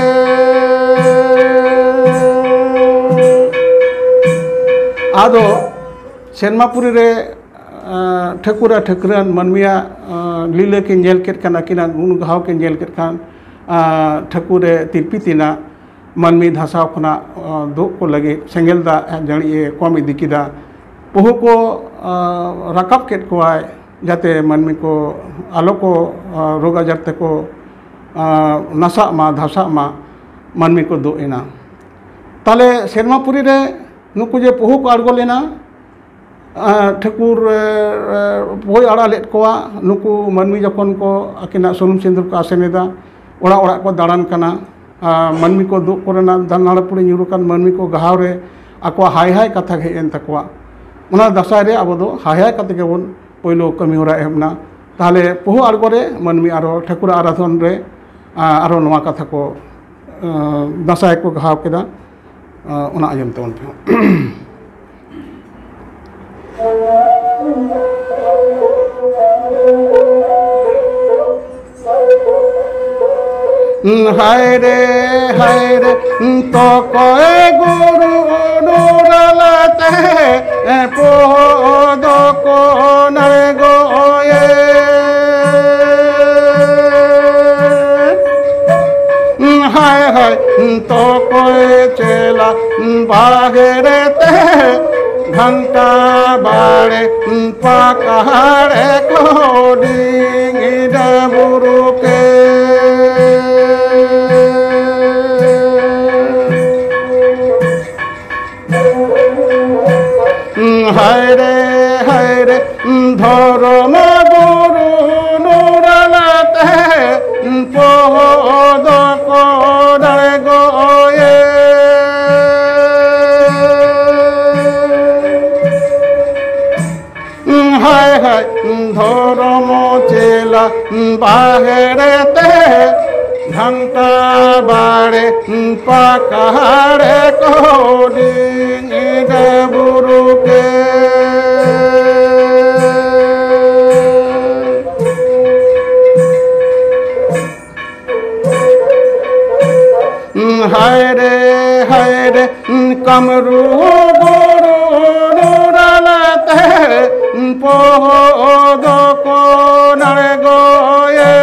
ᱟᱫᱚ ᱥᱮᱨᱢᱟᱯᱩᱨᱤ ᱨᱮ, ᱟᱸ, ᱴᱷᱟᱹᱠᱩᱨ ᱟᱨ ᱴᱷᱟᱹᱠᱨᱟᱹᱱ ᱢᱟᱹᱱᱢᱤᱭᱟᱜ, ᱟᱸ, ᱞᱤᱞᱟᱹ ᱠᱤᱱ ᱧᱮᱞ ᱠᱮᱫ ᱠᱷᱟᱱ, ᱟᱹᱠᱤᱱᱟᱜ ᱜᱩᱱ ᱜᱟᱦᱟᱣ ᱠᱤᱱ ᱧᱮᱞ ᱠᱮᱫ ᱠᱷᱟᱱ, ᱟᱸ, ᱴᱷᱟᱹᱠᱩᱨ ᱨᱮ ᱛᱤᱨᱯᱤ ᱛᱤᱱᱟᱜ ᱢᱟᱹᱱᱢᱤ ᱫᱷᱟᱥᱟᱣ ᱠᱷᱚᱱᱟᱜ, ᱟᱸ, ᱫᱩᱜ ᱠᱚ ᱞᱟᱹᱜᱤᱫ ᱥᱮᱸᱜᱮᱞ ᱫᱟᱜ ᱡᱟᱹᱲᱤ ᱮ ᱠᱚᱢ ᱤᱫᱤ ᱠᱮᱫᱟ᱾ ᱯᱩᱦᱩ ᱠᱚ, ᱟᱸ, ᱨᱟᱠᱟᱵ ᱠᱮᱫ ᱠᱚᱣᱟᱭ, ᱡᱟᱛᱮ ᱢᱟᱹᱱᱢᱤ ᱠᱚ ᱟᱞᱚ ᱠᱚ, ᱟᱸ, ᱨᱳᱜᱽ ᱟᱡᱟᱨ ᱛᱮᱠᱚ, ᱟᱸ, ᱱᱟᱥᱟᱜ ᱢᱟ, ᱫᱷᱟᱥᱟᱜ ᱢᱟ, ᱢᱟᱹᱱᱢᱤ ᱠᱚ ᱫᱩᱜ ᱮᱱᱟ᱾ ᱛᱟᱦᱞᱮ ᱥᱮᱨᱢᱟᱯᱩᱨᱤ ᱨᱮ ᱱᱩᱠᱩ ᱡᱮ ᱯᱩᱦᱩ ᱠᱚ ᱟᱬᱜᱚ ᱞᱮᱱᱟ, ᱟᱸ, ᱴᱷᱟᱹᱠᱩᱨ, ᱮ, ᱮ, ᱦᱚᱭ ᱟᱲᱟ ᱞᱮᱫ ᱠᱚᱣᱟ᱾ ᱱᱩᱠᱩ ᱢᱟᱹᱱᱢᱤ ᱡᱚᱠᱷᱚᱱ ᱠᱚ ᱟᱹᱠᱤᱱᱟᱜ ᱥᱩᱱᱩᱢ ᱥᱤᱸᱫᱩᱨ ᱠᱚ ᱟᱥᱮᱱ ᱮᱫᱟ, ᱚᱲᱟᱜ ᱚᱲᱟᱜ ᱠᱚ ᱫᱟᱬᱟᱱ ᱠᱟᱱᱟ, ᱟᱨ ᱢᱟᱹᱱᱢᱤ ᱠᱚ ᱫᱩᱜ ᱠᱚᱨᱮᱱᱟᱜ ᱫᱟᱜ ᱱᱟᱲᱟ ᱯᱩᱲᱤ ᱧᱩᱨ ᱟᱠᱟᱱ ᱢᱟᱹᱱᱢᱤ ᱠᱚ ᱜᱟᱦᱟᱣ ᱨᱮ ᱟᱠᱚᱣᱟᱜ ᱦᱟᱭ ᱦᱟᱭ ᱠᱟᱛᱷᱟ ᱜᱮ ᱦᱮᱡ ᱮᱱ ᱛᱟᱠᱚᱣᱟ᱾ ᱚᱱᱟ ᱫᱟᱸᱥᱟᱭ ᱨᱮ ᱟᱵᱚ ᱫᱚ ᱦᱟᱭ ᱦᱟᱭ ᱠᱟᱛᱮ ᱜᱮᱵᱚᱱ ᱯᱳᱭᱞᱳ ᱠᱟᱹᱢᱤ ᱦᱚᱨᱟ ᱮᱦᱚᱵ ᱮᱱᱟ᱾ ᱛᱟᱦᱞᱮ ᱯᱩᱦᱩ ᱟᱬᱜᱚ ᱨᱮ ᱢᱟᱹᱱᱢᱤ ᱟᱨᱚ ᱴᱷᱟᱹᱠᱩᱨ ᱟᱨᱟᱫᱷᱚᱱ ᱨᱮ, ᱟ, ᱟᱨᱚ ᱱᱚᱣᱟ ᱠᱟᱛᱷᱟ ᱠᱚ, ᱟ, ᱫᱟᱸᱥᱟᱭ ᱠᱚ ᱜᱟᱦᱟᱣ ᱠᱮᱫᱟ᱾ ᱟ, ᱚᱱᱟ ᱟᱸᱡᱚᱢ ᱛᱟᱵᱚᱱ ᱯᱮ᱾ ᱦᱟᱭ ᱨᱮ, ᱦᱟᱭ ᱨᱮ, ᱛᱚᱠᱚᱭ ᱜᱩᱨᱩ ᱱᱩᱨᱟᱞᱟᱛᱮ ᱯᱚᱦᱚ ᱫᱚᱠᱚ ᱱᱟᱲᱜᱚᱭᱮ᱾ ᱦᱟᱭ ᱦᱟᱭ, ᱛᱚᱠᱚᱭ ᱪᱮᱞᱟ ᱵᱟᱦᱮᱨ ᱛᱮ ᱜᱷᱟᱱᱴᱟ ᱵᱟᱲᱮ ᱯᱟᱠᱟᱲᱮ ᱠᱚᱰᱤᱧ ᱰᱟᱹᱵᱩᱨᱩ ᱠᱮ᱾ ᱦᱟᱭ ᱨᱮ, ᱦᱟᱭ ᱨᱮ, ᱫᱷᱚᱨᱚᱢ ᱜᱩᱨᱩ ᱱᱩᱨᱟᱞᱟᱛᱮ ᱯᱚᱦᱚᱫ ᱠᱚ ᱫᱟᱲᱮ ᱜᱚᱭᱮ᱾ ᱦᱟᱭ ᱦᱟᱭ ᱫᱷᱚᱨᱚᱢ ᱪᱮᱞᱟ ᱵᱟᱦᱮᱲ ᱛᱮ ᱜᱷᱟᱱᱴᱟ ᱵᱟᱲᱮ ᱯᱟᱠᱟᱲᱮ ᱠᱚᱰᱤᱧ ᱰᱟᱹᱵᱩᱨᱩ ᱠᱮ᱾ ᱦᱟᱭ ᱨᱮ, ᱦᱟᱭ ᱨᱮ, ᱠᱟᱢᱨᱩ ᱜᱩᱨᱩ ᱱᱩᱨᱟᱞᱟᱛᱮ ᱯᱚᱦᱚᱫ ᱠᱚ ᱱᱟᱲᱜᱚᱭᱮ᱾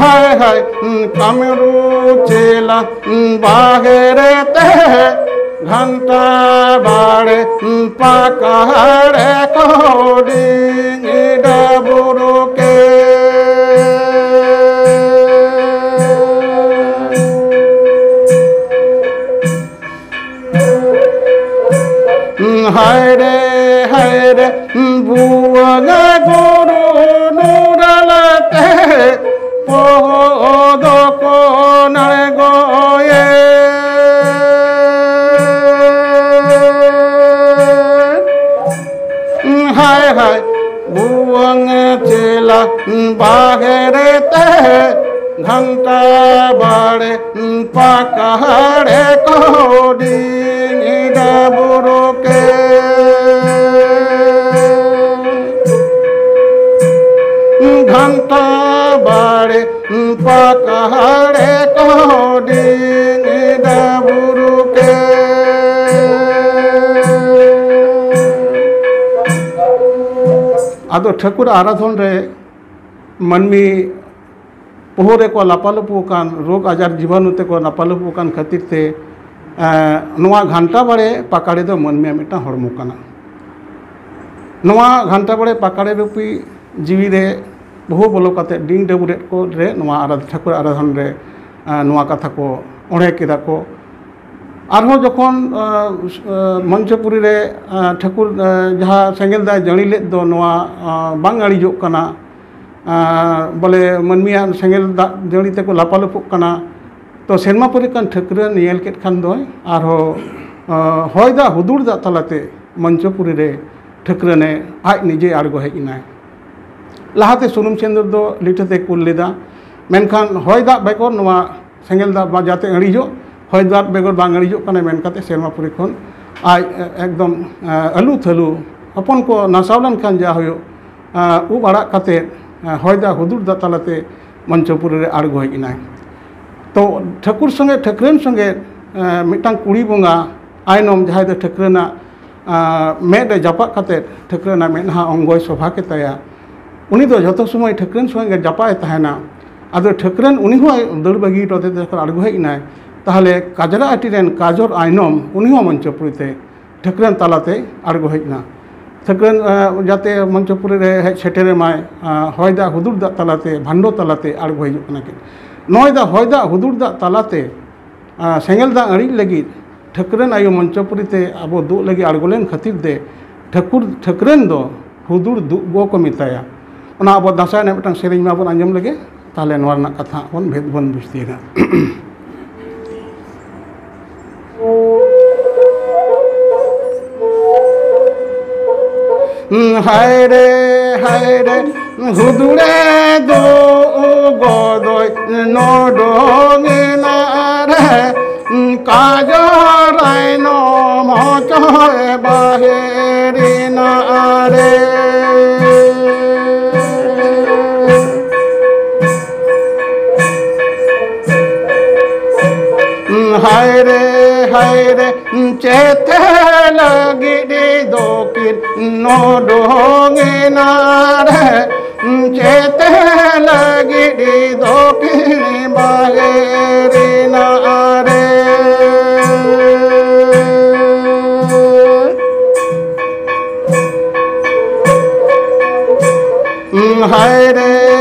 ᱦᱟᱭ ᱦᱟᱭ ᱠᱟᱢᱨᱩ ᱪᱮᱞᱟ ᱵᱟᱦᱮᱨ ᱛᱮ ᱜᱷᱟᱱᱴᱟ ᱵᱟᱲᱮ ᱯᱟᱠᱟᱲᱮ ᱠᱚᱰᱤᱧ ᱰᱟᱹᱵᱩᱨᱩ ᱠᱮ᱾ ᱦᱟᱭ ᱨᱮ, ᱦᱟᱭ ᱨᱮ, ᱵᱩᱣᱟᱹᱝ ᱜᱩᱨᱩ ᱱᱩᱨᱟᱞᱟᱛᱮ ᱯᱚᱦᱚᱫ ᱠᱚ ᱱᱟᱲᱜᱚᱭᱮ᱾ ᱦᱟᱭ ᱦᱟᱭ ᱵᱩᱣᱟᱹᱝ ᱪᱮᱞᱟ ᱵᱟᱦᱮᱨ ᱛᱮ ᱜᱷᱟᱱᱴᱟ ᱵᱟᱲᱮ ᱯᱟᱠᱟᱲᱮ ᱠᱚᱰᱤᱧ ᱰᱟᱹᱵᱩᱨᱩ ᱠᱮ᱾ ᱜᱷᱟᱱᱴᱟ ᱵᱟᱲᱮ ᱯᱟᱠᱟᱲᱮ ᱠᱚᱰᱤᱧ ᱰᱟᱹᱵᱩᱨᱩ ᱠᱮ᱾ ᱟᱫᱚ ᱴᱷᱟᱹᱠᱩᱨ ᱟᱨᱟᱫᱷᱚᱱ ᱨᱮ ᱢᱟᱹᱱᱢᱤ ᱯᱚᱦᱚ ᱨᱮᱠᱚ ᱞᱟᱯᱟᱞᱩᱯᱩ ᱟᱠᱟᱱ, ᱨᱳᱜᱽ ᱟᱡᱟᱨ ᱡᱤᱵᱟᱱᱩ ᱛᱮᱠᱚ ᱞᱟᱯᱟᱞᱩᱯᱩ ᱟᱠᱟᱱ ᱠᱷᱟᱹᱛᱤᱨ ᱛᱮ, ᱮᱸ, ᱱᱚᱣᱟ ᱜᱷᱟᱱᱴᱟ ᱵᱟᱲᱮ ᱯᱟᱠᱟᱲᱮ ᱫᱚ ᱢᱟᱹᱱᱢᱤᱭᱟᱜ ᱢᱤᱫᱴᱟᱝ ᱦᱚᱲᱢᱚ ᱠᱟᱱᱟ᱾ ᱱᱚᱣᱟ ᱜᱷᱟᱱᱴᱟ ᱵᱟᱲᱮ ᱯᱟᱠᱟᱲᱮ ᱨᱩᱯᱤ ᱡᱤᱣᱤ ᱨᱮ ᱵᱚᱦᱩ ᱵᱚᱞᱚ ᱠᱟᱛᱮ ᱰᱤᱝ ᱰᱟᱹᱵᱩᱨᱮᱫ ᱠᱚ ᱨᱮ ᱱᱚᱣᱟ ᱟᱨᱟᱫ-, ᱴᱷᱟᱹᱠᱩᱨ ᱟᱨᱟᱫᱷᱚᱱ ᱨᱮ, ᱮᱸ, ᱱᱚᱣᱟ ᱠᱟᱛᱷᱟ ᱠᱚ ᱚᱬᱦᱮ ᱠᱮᱫᱟ ᱠᱚ᱾ ᱟᱨᱦᱚᱸ ᱡᱚᱠᱷᱚᱱ, ᱮᱸ, ᱮᱸ, ᱢᱚᱧᱪᱚᱯᱩᱨᱤ ᱨᱮ, ᱮᱸ, ᱴᱷᱟᱹᱠᱩᱨ, ᱮᱸ, ᱡᱟᱦᱟᱸ ᱥᱮᱸᱜᱮᱞ ᱫᱟᱜ ᱡᱟᱹᱲᱤ ᱞᱮᱫ ᱫᱚ, ᱱᱚᱣᱟ, ᱮᱸ, ᱵᱟᱝ ᱟᱹᱲᱤᱡᱚᱜ ᱠᱟᱱᱟ, ᱟᱨ ᱵᱚᱞᱮ ᱢᱟᱹᱱᱢᱤᱭᱟᱜ ᱥᱮᱸᱜᱮᱞ ᱫᱟᱜ ᱡᱟᱹᱲᱤ ᱛᱮᱠᱚ ᱞᱟᱯᱟᱞᱩᱯᱩᱜ ᱠᱟᱱᱟ᱾ ᱛᱚ ᱥᱮᱨᱢᱟ ᱯᱩᱨᱤ ᱠᱷᱚᱱ ᱴᱷᱟᱹᱠᱨᱟᱹᱱ ᱧᱮᱞ ᱠᱮᱫ ᱠᱷᱟᱱ ᱫᱚᱭ ᱟᱨᱦᱚᱸ, ᱟᱸ, ᱦᱚᱭ ᱫᱟᱜ ᱦᱩᱫᱩᱲ ᱫᱟᱜ ᱛᱟᱞᱟᱛᱮ ᱢᱚᱧᱪᱚᱯᱩᱨᱤ ᱨᱮ ᱴᱷᱟᱹᱠᱨᱟᱹᱱᱮ ᱟᱡ ᱱᱤᱡᱮ ᱟᱬᱜᱚ ᱦᱮᱡ ᱮᱱᱟᱭ᱾ ᱞᱟᱦᱟᱛᱮ ᱥᱩᱱᱩᱢ ᱥᱮᱸᱫᱩᱨ ᱫᱚ ᱞᱤᱴᱷᱟᱹ ᱛᱮ ᱠᱩᱞ ᱞᱮᱫᱟ, ᱢᱮᱱᱠᱷᱟᱱ ᱦᱚᱭ ᱫᱟᱜ ᱵᱮᱜᱚᱨ ᱱᱚᱣᱟ ᱥᱮᱸᱜᱮᱞ ᱫᱟᱜ ᱵᱟ-, ᱡᱟᱛᱮ ᱟᱹᱲᱤᱡᱚᱜ, ᱦᱚᱭ ᱫᱟᱜ ᱵᱮᱜᱚᱨ ᱵᱟᱝ ᱟᱹᱲᱤᱡᱚᱜ ᱠᱟᱱᱟ ᱢᱮᱱ ᱠᱟᱛᱮ ᱥᱮᱨᱢᱟ ᱯᱩᱨᱤ ᱠᱷᱚᱱ ᱟᱡ, ᱮ, ᱮᱠᱫᱚᱢ, ᱮ, ᱟᱹᱞᱩ ᱛᱷᱟᱹᱞᱩ ᱦᱚᱯᱚᱱ ᱠᱚ ᱱᱟᱥᱟᱣ ᱞᱮᱱᱠᱷᱟᱱ ᱡᱟ ᱦᱩᱭᱩᱜ, ᱮ, ᱩᱵ ᱟᱲᱟᱜ ᱠᱟᱛᱮ, ᱮ, ᱦᱚᱭ ᱫᱟᱜ ᱦᱩᱫᱩᱲ ᱫᱟᱜ ᱛᱟᱞᱟᱛᱮ ᱢᱚᱧᱪᱚᱯᱩᱨᱤ ᱨᱮ ᱟᱬᱜᱚ ᱦᱮᱡ ᱮᱱᱟᱭ᱾ ᱛᱚ ᱴᱷᱟᱹᱠᱩᱨ ᱥᱚᱸᱜᱮ, ᱴᱷᱟᱹᱠᱨᱟᱹᱱ ᱥᱚᱸᱜᱮ, ᱮ, ᱢᱤᱫᱴᱟᱝ ᱠᱩᱲᱤ ᱵᱚᱸᱜᱟ ᱟᱭᱱᱚᱢ, ᱡᱟᱦᱟᱸᱭ ᱫᱚ ᱴᱷᱟᱹᱠᱨᱟᱹᱱᱟᱜ, ᱮ, ᱢᱮᱫ ᱨᱮ ᱡᱟᱯᱟᱜ ᱠᱟᱛᱮ ᱴᱷᱟᱹᱠᱨᱟᱹᱱᱟᱜ ᱢᱮᱫᱦᱟ ᱚᱝᱜᱚᱭ ᱥᱚᱵᱷᱟ ᱠᱮᱛᱟᱭᱟ, ᱩᱱᱤ ᱫᱚ ᱡᱚᱛᱚ ᱥᱚᱢᱚᱭ ᱴᱷᱟᱹᱠᱨᱟᱹᱱ ᱥᱚᱸᱜᱮ ᱜᱮ ᱡᱟᱯᱟᱜ ᱮ ᱛᱟᱦᱮᱱᱟ᱾ ᱟᱫᱚ ᱴᱷᱟᱹᱠᱨᱟᱹᱱ ᱩᱱᱤ ᱦᱚᱸ ᱫᱟᱹᱲ ᱵᱟᱹᱜᱤ ᱦᱚᱴᱚ ᱠᱟᱛᱮ ᱡᱚᱠᱷᱚᱱ ᱟᱬᱜᱚ ᱦᱮᱡ ᱮᱱᱟᱭ, ᱛᱟᱦᱚᱞᱮ ᱠᱟᱡᱽᱨᱟ ᱟᱹᱴᱤ ᱨᱮᱱ ᱠᱟᱡᱚᱨ ᱟᱭᱱᱚᱢ ᱩᱱᱤ ᱦᱚᱸ ᱢᱚᱧᱪᱚᱯᱩᱨᱤ ᱛᱮ ᱴᱷᱟᱹᱠᱨᱟᱹᱱ ᱛᱟᱞᱟᱛᱮ ᱟᱬᱜᱚ ᱦᱮᱡ ᱮᱱᱟ᱾ ᱴᱷᱟᱹᱠᱨᱟᱹᱱ, ᱮ, ᱡᱟᱛᱮ ᱢᱚᱧᱪᱚᱯᱩᱨᱤ ᱨᱮ ᱦᱮᱡ ᱥᱮᱴᱮᱨ ᱮᱢᱟᱭ, ᱮ, ᱦᱚᱭ ᱫᱟᱜ ᱦᱩᱫᱩᱲ ᱫᱟᱜ ᱛᱟᱞᱟᱛᱮ, ᱵᱷᱟᱱᱰᱚ ᱛᱟᱞᱟᱛᱮ ᱟᱬᱜᱚ ᱦᱤᱡᱩᱜ ᱠᱟᱱᱟ ᱠᱤᱱ᱾ ᱱᱚᱜᱼᱚᱭ ᱫᱟᱜ, ᱦᱚᱭ ᱫᱟᱜ ᱦᱩᱫᱩᱲ ᱫᱟᱜ ᱛᱟᱞᱟᱛᱮ, ᱮ, ᱥᱮᱸᱜᱮᱞ ᱫᱟᱜ ᱟᱹᱲᱤᱡ ᱞᱟᱹᱜᱤᱫ ᱴᱷᱟᱹᱠᱨᱟᱹᱱ ᱟᱭᱳ ᱢᱚᱧᱪᱚᱯᱩᱨᱤ ᱛᱮ ᱟᱵᱚ ᱫᱩᱜ ᱞᱟᱹᱜᱤᱫ ᱟᱬᱜᱚ ᱞᱮᱱ ᱠᱷᱟᱹᱛᱤᱨ ᱛᱮ ᱴᱷᱟᱹᱠᱩᱨ, ᱴᱷᱟᱹᱠᱨᱟᱹᱱ ᱫᱚ ᱦᱩᱫᱩᱲ ᱫᱩᱜ ᱜᱚ ᱠᱚ ᱢᱮᱛᱟᱭᱟ᱾ ᱚᱱᱟ ᱟᱵᱚ ᱫᱟᱸᱥᱟᱭ ᱨᱮᱱᱟᱜ ᱢᱤᱫᱴᱟᱝ ᱥᱮᱨᱮᱧ ᱢᱟᱵᱚᱱ ᱟᱸᱡᱚᱢ ᱞᱮᱜᱮ, ᱛᱟᱦᱚᱞᱮ ᱱᱚᱣᱟ ᱨᱮᱱᱟᱜ ᱠᱟᱛᱷᱟ ᱵᱚᱱ ᱵᱷᱮᱫ ᱵᱚᱱ ᱵᱩᱡᱽ ᱛᱤᱭᱳᱜᱟ᱾ ᱦᱟᱭ ᱨᱮ, ᱦᱟᱭ ᱨᱮ, ᱦᱩᱫᱩᱲᱮ ᱫᱩᱜ ᱜᱚᱫᱚᱭ ᱱᱚᱰᱚᱝ ᱮᱱᱟ ᱨᱮ, ᱠᱟᱡᱚᱨᱟᱭ ᱱᱚ ᱢᱚᱪᱚᱭ ᱵᱟᱦᱮᱨᱤᱱᱟ ᱨᱮ᱾ ᱦᱟᱭ ᱨᱮ, ᱦᱟᱭ ᱨᱮ, ᱪᱮᱛᱮ ᱞᱟᱹᱜᱤᱫ ᱫᱚᱠᱤᱱ ᱱᱚᱰᱚᱝ ᱮᱱᱟ ᱨᱮ, ᱪᱮᱛᱮ ᱞᱟᱹᱜᱤᱫ ᱫᱚᱠᱷᱤᱱ ᱵᱟᱦᱮᱨ ᱱᱟᱨᱮ᱾ ᱦᱟᱭ ᱨᱮ,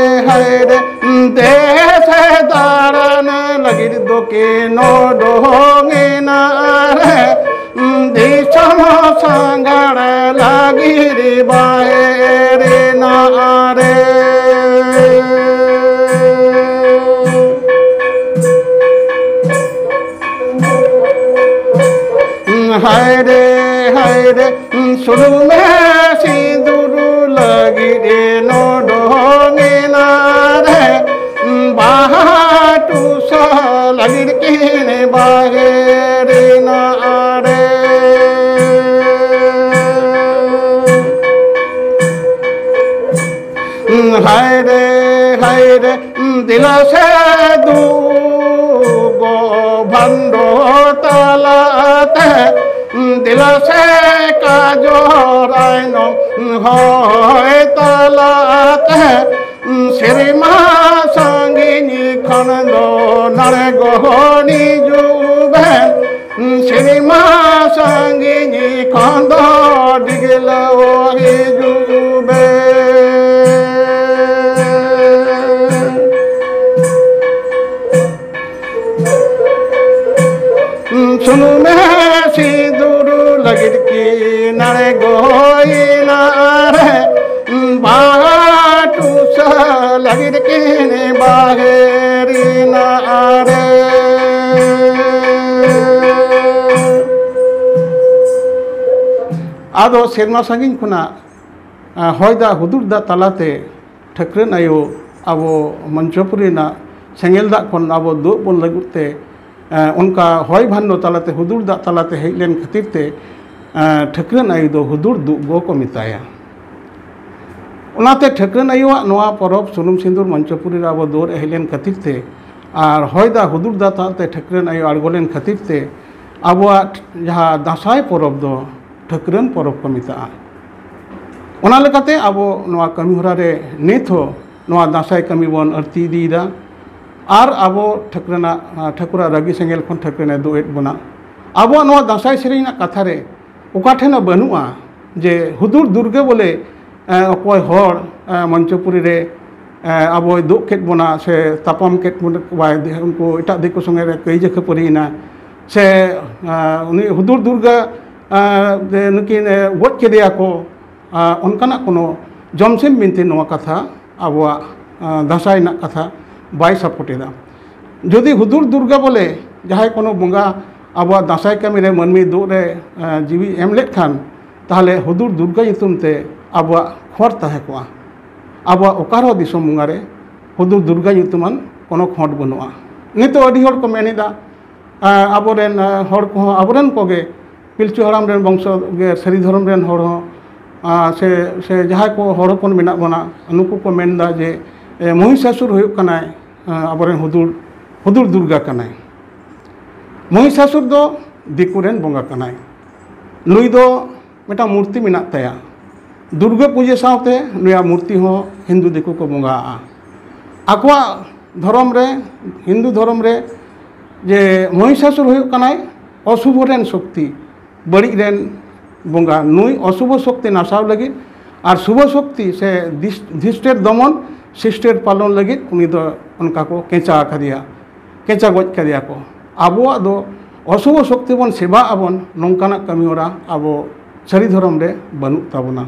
ᱦᱟᱭ ᱨᱮ, ᱫᱮᱥ ᱫᱟᱬᱟᱱ ᱞᱟᱹᱜᱤᱫ ᱫᱚᱠᱤᱱ ᱚᱰᱚᱝ ᱮᱱᱟ ᱨᱮ᱾ ᱫᱤᱥᱚᱢ ᱥᱟᱸᱜᱷᱟᱨ ᱞᱟᱹᱜᱤᱫ ᱵᱟᱦᱮᱨ ᱱᱟᱨᱮ᱾ ᱦᱟᱭ ᱨᱮ, ᱦᱟᱭ ᱨᱮ, ᱥᱩᱱᱩᱢ ᱥᱤᱸᱫᱩᱨ ᱞᱟᱹᱜᱤᱫ ᱱᱚᱰᱚᱝ ᱮᱱᱟ ᱨᱮ᱾ ᱵᱟᱦᱟ ᱴᱩᱥᱟ ᱞᱟᱹᱜᱤᱫ ᱠᱤᱱ ᱵᱟᱦᱮᱨ ᱱᱟᱨᱮ᱾ ᱦᱟᱭ ᱨᱮ, ᱦᱟᱭ ᱨᱮ, ᱫᱮᱞᱟ ᱥᱮ ᱫᱩ ᱜᱚ ᱵᱷᱟᱱᱰᱚ ᱛᱟᱞᱟᱛᱮ, ᱫᱮᱞᱟ ᱥᱮ ᱠᱟᱡᱚᱨ ᱟᱭᱱᱚᱢ ᱦᱚᱭ ᱛᱟᱞᱟᱛᱮ, ᱥᱮᱨᱢᱟ ᱥᱟᱺᱜᱤᱧ ᱠᱷᱚᱱ ᱫᱚ ᱱᱟᱲᱮ ᱜᱚᱦᱚᱱ ᱦᱤᱡᱩᱜ ᱵᱮᱱ᱾ ᱥᱮᱨᱢᱟ ᱥᱟᱺᱜᱤᱧ ᱠᱷᱚᱱ ᱫᱚ ᱰᱤᱜᱞᱟᱹᱣ ᱦᱤᱡᱩᱜ ᱵᱮᱱ᱾ ᱥᱩᱱᱩᱢ ᱥᱤᱸᱫᱩᱨ ᱞᱟᱹᱜᱤᱫ ᱠᱤᱱ ᱟᱬᱜᱚᱭᱮᱱᱟ ᱨᱮ, ᱵᱟᱦᱟ ᱴᱩᱥᱟ ᱞᱟᱹᱜᱤᱫ ᱠᱤᱱ ᱵᱟᱦᱮᱨ ᱮᱱᱟ ᱨᱮ᱾ ᱟᱫᱚ ᱥᱮᱨᱢᱟ ᱥᱟᱺᱜᱤᱧ ᱠᱷᱚᱱᱟᱜ, ᱟ, ᱦᱚᱭ ᱫᱟᱜ ᱦᱩᱫᱩᱲ ᱫᱟᱜ ᱛᱟᱞᱟᱛᱮ ᱴᱷᱟᱹᱠᱨᱟᱹᱱ ᱟᱭᱳ ᱟᱵᱚ ᱢᱚᱧᱪᱚᱯᱩᱨᱤ ᱨᱮᱱᱟᱜ ᱥᱮᱸᱜᱮᱞ ᱫᱟᱜ ᱠᱷᱚᱱ ᱟᱵᱚ ᱫᱩᱜ ᱵᱚᱱ ᱞᱟᱹᱜᱤᱫ ᱛᱮ, ᱮ, ᱚᱱᱠᱟ ᱦᱚᱭ ᱵᱷᱟᱱᱰᱚ ᱛᱟᱞᱟᱛᱮ, ᱦᱩᱫᱩᱲ ᱫᱟᱜ ᱛᱟᱞᱟᱛᱮ ᱦᱮᱡ ᱞᱮᱱ ᱠᱷᱟᱹᱛᱤᱨ ᱛᱮ, ᱮ, ᱴᱷᱟᱹᱠᱨᱟᱹᱱ ᱟᱭᱳ ᱫᱚ ᱦᱩᱫᱩᱲ ᱫᱩᱜ ᱜᱚ ᱠᱚ ᱢᱮᱛᱟᱭᱟ᱾ ᱚᱱᱟᱛᱮ ᱴᱷᱟᱹᱠᱨᱟᱹᱱ ᱟᱭᱳᱣᱟᱜ ᱱᱚᱣᱟ ᱯᱚᱨᱚᱵᱽ ᱥᱩᱱᱩᱢ ᱥᱤᱸᱫᱩᱨ ᱢᱚᱧᱪᱚᱯᱩᱨᱤ ᱨᱮ ᱟᱵᱚ ᱫᱩᱣᱟᱹᱨ ᱦᱮᱡ ᱞᱮᱱ ᱠᱷᱟᱹᱛᱤᱨ ᱛᱮ ᱟᱨ ᱦᱚᱭ ᱫᱟᱜ ᱦᱩᱫᱩᱲ ᱫᱟᱜ ᱛᱟᱞᱟᱛᱮ ᱴᱷᱟᱹᱠᱨᱟᱹᱱ ᱟᱭᱳ ᱟᱬᱜᱚ ᱞᱮᱱ ᱠᱷᱟᱹᱛᱤᱨ ᱛᱮ ᱟᱵᱚᱣᱟᱜ ᱡᱟᱦᱟᱸ ᱫᱟᱸᱥᱟᱭ ᱯᱚᱨᱚᱵᱽ ᱫᱚ ᱴᱷᱟᱹᱠᱨᱟᱹᱱ ᱯᱚᱨᱚᱵᱽ ᱠᱚ ᱢᱮᱛᱟᱜᱼᱟ᱾ ᱚᱱᱟ ᱞᱮᱠᱟᱛᱮ ᱟᱵᱚ ᱱᱚᱣᱟ ᱠᱟᱹᱢᱤ ᱦᱚᱨᱟ ᱨᱮ ᱱᱤᱛ ᱦᱚᱸ ᱱᱚᱣᱟ ᱫᱟᱸᱥᱟᱭ ᱠᱟᱹᱢᱤ ᱵᱚᱱ ᱟᱹᱲᱛᱤ ᱤᱫᱤᱭᱮᱫᱟ᱾ ᱟᱨ ᱟᱵᱚ ᱴᱷᱟᱹᱠᱨᱟᱹᱱᱟᱜ, ᱴᱷᱟᱹᱠᱩᱨᱟᱜ ᱨᱟᱹᱜᱤ ᱥᱮᱸᱜᱮᱞ ᱠᱷᱚᱱ ᱴᱷᱟᱹᱠᱨᱟᱹᱱᱮ ᱫᱩᱜ ᱮᱫ ᱵᱚᱱᱟ᱾ ᱟᱵᱚᱣᱟᱜ ᱱᱚᱣᱟ ᱫᱟᱸᱥᱟᱭ ᱥᱮᱨᱮᱧ ᱨᱮᱱᱟᱜ ᱠᱟᱛᱷᱟ ᱨᱮ ᱚᱠᱟ ᱴᱷᱮᱱ ᱦᱚᱸ ᱵᱟᱹᱱᱩᱜᱼᱟ ᱡᱮ ᱦᱩᱫᱩᱲ ᱫᱩᱨᱜᱟᱹ ᱵᱚᱞᱮ, ᱮ, ᱚᱠᱚᱭ ᱦᱚᱲ, ᱮ, ᱢᱚᱧᱪᱚᱯᱩᱨᱤ ᱨᱮ, ᱮ, ᱟᱵᱚᱭ ᱫᱩᱜ ᱠᱮᱫ ᱵᱚᱱᱟ ᱥᱮ ᱛᱟᱯᱟᱢ ᱠᱮᱫ ᱵᱚᱱᱟ, ᱩᱱᱠᱩ ᱮᱴᱟᱜ ᱫᱤᱠᱩ ᱥᱚᱸᱜᱮ ᱨᱮ ᱠᱟᱹᱭᱡᱟᱹ ᱠᱷᱟᱹᱯᱟᱹᱨᱤᱭᱮᱱᱟ ᱥᱮ, ᱮ, ᱩᱱᱤ ᱦᱩᱫᱩᱲ ᱫᱩᱨᱜᱟᱹ, ᱮ, ᱡᱮ ᱱᱩᱠᱤᱱ, ᱮ, ᱜᱚᱡ ᱠᱮᱫᱮᱭᱟ ᱠᱚ, ᱮ, ᱚᱱᱠᱟᱱᱟᱜ ᱠᱳᱱᱳ ᱡᱚᱢᱥᱤᱢ ᱵᱤᱱᱛᱤ ᱱᱚᱣᱟ ᱠᱟᱛᱷᱟ ᱟᱵᱚᱣᱟᱜ, ᱮ, ᱫᱟᱸᱥᱟᱭ ᱨᱮᱱᱟᱜ ᱠᱟᱛᱷᱟ ᱵᱟᱭ ᱥᱟᱯᱳᱨᱴ ᱮᱫᱟ᱾ ᱡᱩᱫᱤ ᱦᱩᱫᱩᱲ ᱫᱩᱨᱜᱟ ᱵᱚᱞᱮ ᱡᱟᱦᱟᱸᱭ ᱠᱳᱱᱳ ᱵᱚᱸᱜᱟ ᱟᱵᱚᱣᱟᱜ ᱫᱟᱸᱥᱟᱭ ᱠᱟᱹᱢᱤ ᱨᱮ ᱢᱟᱹᱱᱢᱤ ᱫᱩᱜ ᱨᱮ, ᱮ, ᱡᱤᱣᱤ ᱮᱢ ᱞᱮᱫ ᱠᱷᱟᱱ, ᱛᱟᱦᱚᱞᱮ ᱦᱩᱫᱩᱲ ᱫᱩᱨᱜᱟ ᱧᱩᱛᱩᱢ ᱛᱮ ᱟᱵᱚᱣᱟᱜ ᱠᱷᱚᱲ ᱛᱟᱦᱮᱸ ᱠᱚᱜᱼᱟ᱾ ᱟᱵᱚᱣᱟᱜ ᱚᱠᱟ ᱨᱮᱦᱚᱸ ᱫᱤᱥᱚᱢ ᱵᱚᱸᱜᱟ ᱨᱮ ᱦᱩᱫᱩᱲ ᱫᱩᱨᱜᱟ ᱧᱩᱛᱩᱢᱟᱱ ᱠᱳᱱᱳ ᱠᱷᱚᱸᱰ ᱵᱟᱹᱱᱩᱜᱼᱟ᱾ ᱱᱤᱛᱚᱜ ᱟᱹᱰᱤ ᱦᱚᱲ ᱠᱚ ᱢᱮᱱ ᱮᱫᱟ, ᱮ, ᱟᱵᱚᱨᱮᱱ, ᱮ, ᱦᱚᱲ ᱠᱚᱦᱚᱸ, ᱟᱵᱚᱨᱮᱱ ᱠᱚᱜᱮ ᱯᱤᱞᱪᱩ ᱦᱟᱲᱟᱢ ᱨᱮᱱ ᱵᱚᱝᱥᱚ ᱜᱮ ᱥᱟᱹᱨᱤ ᱫᱷᱚᱨᱚᱢ ᱨᱮᱱ ᱦᱚᱲ ᱦᱚᱸ, ᱟᱨ ᱥᱮ, ᱥᱮ ᱡᱟᱦᱟᱸᱭ ᱠᱚ ᱦᱚᱲ ᱦᱚᱯᱚᱱ ᱢᱮᱱᱟᱜ ᱵᱚᱱᱟ, ᱱᱩᱠᱩ ᱠᱚ ᱢᱮᱱᱫᱟ ᱡᱮ, ᱮ, ᱢᱚᱦᱤᱥᱟᱥᱩᱨ ᱦᱩᱭᱩᱜ ᱠᱟᱱᱟᱭ, ᱮ, ᱟᱵᱚᱨᱮᱱ ᱦᱩᱫᱩᱲ, ᱦᱩᱫᱩᱲ ᱫᱩᱨᱜᱟ ᱠᱟᱱᱟᱭ᱾ ᱢᱚᱦᱤᱥᱟᱥᱩᱨ ᱫᱚ ᱫᱤᱠᱩ ᱨᱮᱱ ᱵᱚᱸᱜᱟ ᱠᱟᱱᱟᱭ᱾ ᱱᱩᱭ ᱫᱚ ᱢᱤᱫᱴᱟᱝ ᱢᱩᱨᱛᱤ ᱢᱮᱱᱟᱜ ᱛᱟᱭᱟ᱾ ᱫᱩᱨᱜᱟᱹ ᱯᱩᱡᱟᱹ ᱥᱟᱶᱛᱮ ᱱᱩᱭᱟᱜ ᱢᱩᱨᱛᱤ ᱦᱚᱸ ᱦᱤᱱᱫᱩ ᱫᱤᱠᱩ ᱠᱚ ᱵᱚᱸᱜᱟᱣᱟᱜᱼᱟ᱾ ᱟᱠᱚᱣᱟᱜ ᱫᱷᱚᱨᱚᱢ ᱨᱮ, ᱦᱤᱱᱫᱩ ᱫᱷᱚᱨᱚᱢ ᱨᱮ, ᱡᱮ ᱢᱚᱦᱤᱥᱟᱥᱩᱨ ᱦᱩᱭᱩᱜ ᱠᱟᱱᱟᱭ ᱚᱥᱩᱵᱷᱚ ᱨᱮᱱ ᱥᱚᱠᱛᱤ, ᱵᱟᱹᱲᱤᱡ ᱨᱮᱱ ᱵᱚᱸᱜᱟ᱾ ᱱᱩᱭ ᱚᱥᱩᱵᱷᱚ ᱥᱚᱠᱛᱤ ᱱᱟᱥᱟᱣ ᱞᱟᱹᱜᱤᱫ ᱟᱨ ᱥᱩᱵᱷᱚ ᱥᱚᱠᱛᱤ ᱥᱮ ᱫᱤᱥ-, ᱫᱷᱤᱥᱴᱮᱨ ᱫᱚᱢᱚᱱ, ᱥᱤᱥᱴᱮᱨ ᱯᱟᱞᱚᱱ ᱞᱟᱹᱜᱤᱫ ᱩᱱᱤ ᱫᱚ ᱚᱱᱠᱟ ᱠᱚ ᱠᱮᱸᱪᱟ ᱟᱠᱟᱫᱮᱭᱟ, ᱠᱮᱸᱪᱟ ᱜᱚᱡ ᱠᱟᱫᱮᱭᱟ ᱠᱚ᱾ ᱟᱵᱚᱣᱟᱜ ᱫᱚ ᱚᱥᱩᱵᱷᱚ ᱥᱚᱠᱛᱤ ᱵᱚᱱ ᱥᱮᱵᱟ ᱟᱵᱚᱱ, ᱱᱚᱝᱠᱟᱱᱟᱜ ᱠᱟᱹᱢᱤ ᱦᱚᱨᱟ ᱟᱵᱚ ᱥᱟᱹᱨᱤ ᱫᱷᱚᱨᱚᱢ ᱨᱮ ᱵᱟᱹᱱᱩᱜ ᱛᱟᱵᱚᱱᱟ᱾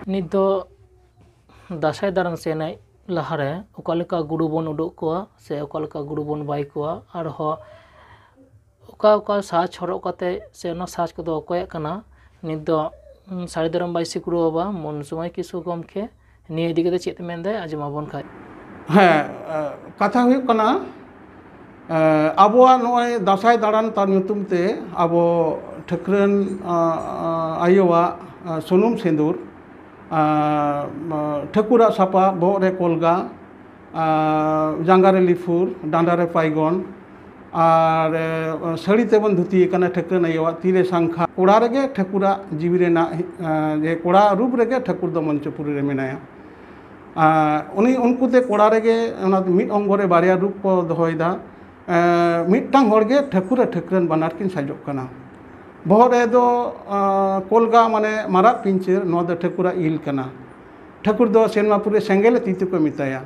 ᱱᱤᱛ ᱫᱚ ᱫᱟᱸᱥᱟᱭ ᱫᱟᱬᱟᱱ ᱥᱮ ᱮᱱᱮᱡ ᱞᱟᱦᱟᱨᱮ ᱚᱠᱟ ᱞᱮᱠᱟ ᱜᱩᱨᱩ ᱵᱚᱱ ᱩᱰᱩᱠ ᱠᱚᱣᱟ ᱥᱮ ᱚᱠᱟ ᱞᱮᱠᱟ ᱜᱩᱨᱩ ᱵᱚᱱ ᱵᱟᱭ ᱠᱚᱣᱟ, ᱟᱨᱦᱚᱸ ᱚᱠᱟ ᱚᱠᱟ ᱥᱟᱡᱽ ᱦᱚᱨᱚᱜ ᱠᱟᱛᱮ ᱥᱮ ᱚᱱᱟ ᱥᱟᱡᱽ ᱠᱚᱫᱚ ᱚᱠᱚᱭᱟᱜ ᱠᱟᱱᱟ, ᱱᱤᱛ ᱫᱚ, ᱩᱸ, ᱥᱟᱹᱨᱤ ᱫᱷᱚᱨᱚᱢ ᱵᱟᱭ ᱥᱤᱠᱲᱩ ᱵᱟᱵᱟ ᱢᱚᱱ ᱥᱚᱢᱚᱭ ᱠᱤᱥᱠᱩ ᱜᱚᱢᱠᱮ ᱱᱤᱭᱟᱹ ᱤᱫᱤ ᱠᱟᱛᱮ ᱪᱮᱫ ᱮ ᱢᱮᱱᱫᱟᱭ, ᱟᱸᱡᱚᱢ ᱟᱵᱚᱱ ᱠᱷᱟᱡ᱾ ᱦᱮᱸ, ᱮ, ᱠᱟᱛᱷᱟ ᱦᱩᱭᱩᱜ ᱠᱟᱱᱟ, ᱮ, ᱟᱵᱚᱣᱟᱜ ᱱᱚᱜᱼᱚᱭ ᱫᱟᱸᱥᱟᱭ ᱫᱟᱬᱟᱱ ᱛᱟᱨ ᱧᱩᱛᱩᱢ ᱛᱮ ᱟᱵᱚ ᱴᱷᱟᱹᱠᱨᱟᱹᱱ, ᱟ, ᱟ, ᱟᱭᱳᱣᱟᱜ, ᱟ, ᱥᱩᱱᱩᱢ ᱥᱤᱸᱫᱩᱨ, ᱟ, ᱟ, ᱴᱷᱟᱹᱠᱩᱨᱟᱜ ᱥᱟᱯᱟᱵ, ᱵᱚᱦᱚᱜ ᱨᱮ ᱠᱚᱞᱜᱟ, ᱟ, ᱡᱟᱸᱜᱟ ᱨᱮ ᱞᱤᱯᱷᱩᱨ, ᱰᱟᱸᱰᱟ ᱨᱮ ᱯᱟᱭᱜᱚᱱ, ᱟᱨ ᱥᱟᱹᱲᱤ ᱛᱮᱵᱚᱱ ᱫᱷᱩᱛᱤ ᱟᱠᱟᱱᱟ, ᱴᱷᱟᱹᱠᱨᱟᱹᱱ ᱟᱭᱳᱣᱟᱜ ᱛᱤᱨᱮ ᱥᱟᱝᱠᱷᱟ, ᱠᱚᱲᱟ ᱨᱮᱜᱮ ᱴᱷᱟᱹᱠᱩᱨᱟᱜ ᱡᱤᱣᱤ ᱨᱮᱱᱟᱜ, ᱡᱮ ᱠᱚᱲᱟ ᱨᱩᱯ ᱨᱮᱜᱮ ᱴᱷᱟᱹᱠᱩᱨ ᱫᱚ ᱢᱚᱧᱪᱚᱯᱩᱨᱤ ᱨᱮ ᱢᱮᱱᱟᱭᱟ᱾ ᱩᱱᱤ ᱩᱱᱠᱩ ᱛᱮ ᱠᱚᱲᱟ ᱨᱮᱜᱮ ᱚᱱᱟ ᱢᱤᱫ ᱚᱝᱜᱚ ᱨᱮ ᱵᱟᱨᱭᱟ ᱨᱩᱯ ᱠᱚ ᱫᱚᱦᱚᱭᱮᱫᱟ᱾ ᱢᱤᱫᱴᱟᱝ ᱦᱚᱲ ᱜᱮ ᱴᱷᱟᱹᱠᱩᱨ ᱟᱨ ᱴᱷᱟᱹᱠᱨᱟᱹᱱ ᱵᱟᱱᱟᱨ ᱠᱤᱱ ᱥᱟᱡᱚᱜ ᱠᱟᱱᱟ᱾ ᱵᱚᱦᱚᱜ ᱨᱮᱫᱚ ᱠᱚᱞᱜᱟ, ᱢᱟᱱᱮ ᱢᱟᱨᱟᱜ ᱯᱤᱧᱪᱟᱹᱨ, ᱱᱚᱣᱟ ᱫᱚ ᱴᱷᱟᱹᱠᱩᱨᱟᱜ ᱤᱞ ᱠᱟᱱᱟ᱾ ᱴᱷᱟᱹᱠᱩᱨ ᱫᱚ ᱥᱮᱨᱢᱟ ᱯᱩᱨᱤ ᱥᱮᱸᱜᱮᱞ ᱛᱤᱛᱤ ᱠᱚ ᱢᱮᱛᱟᱭᱟ᱾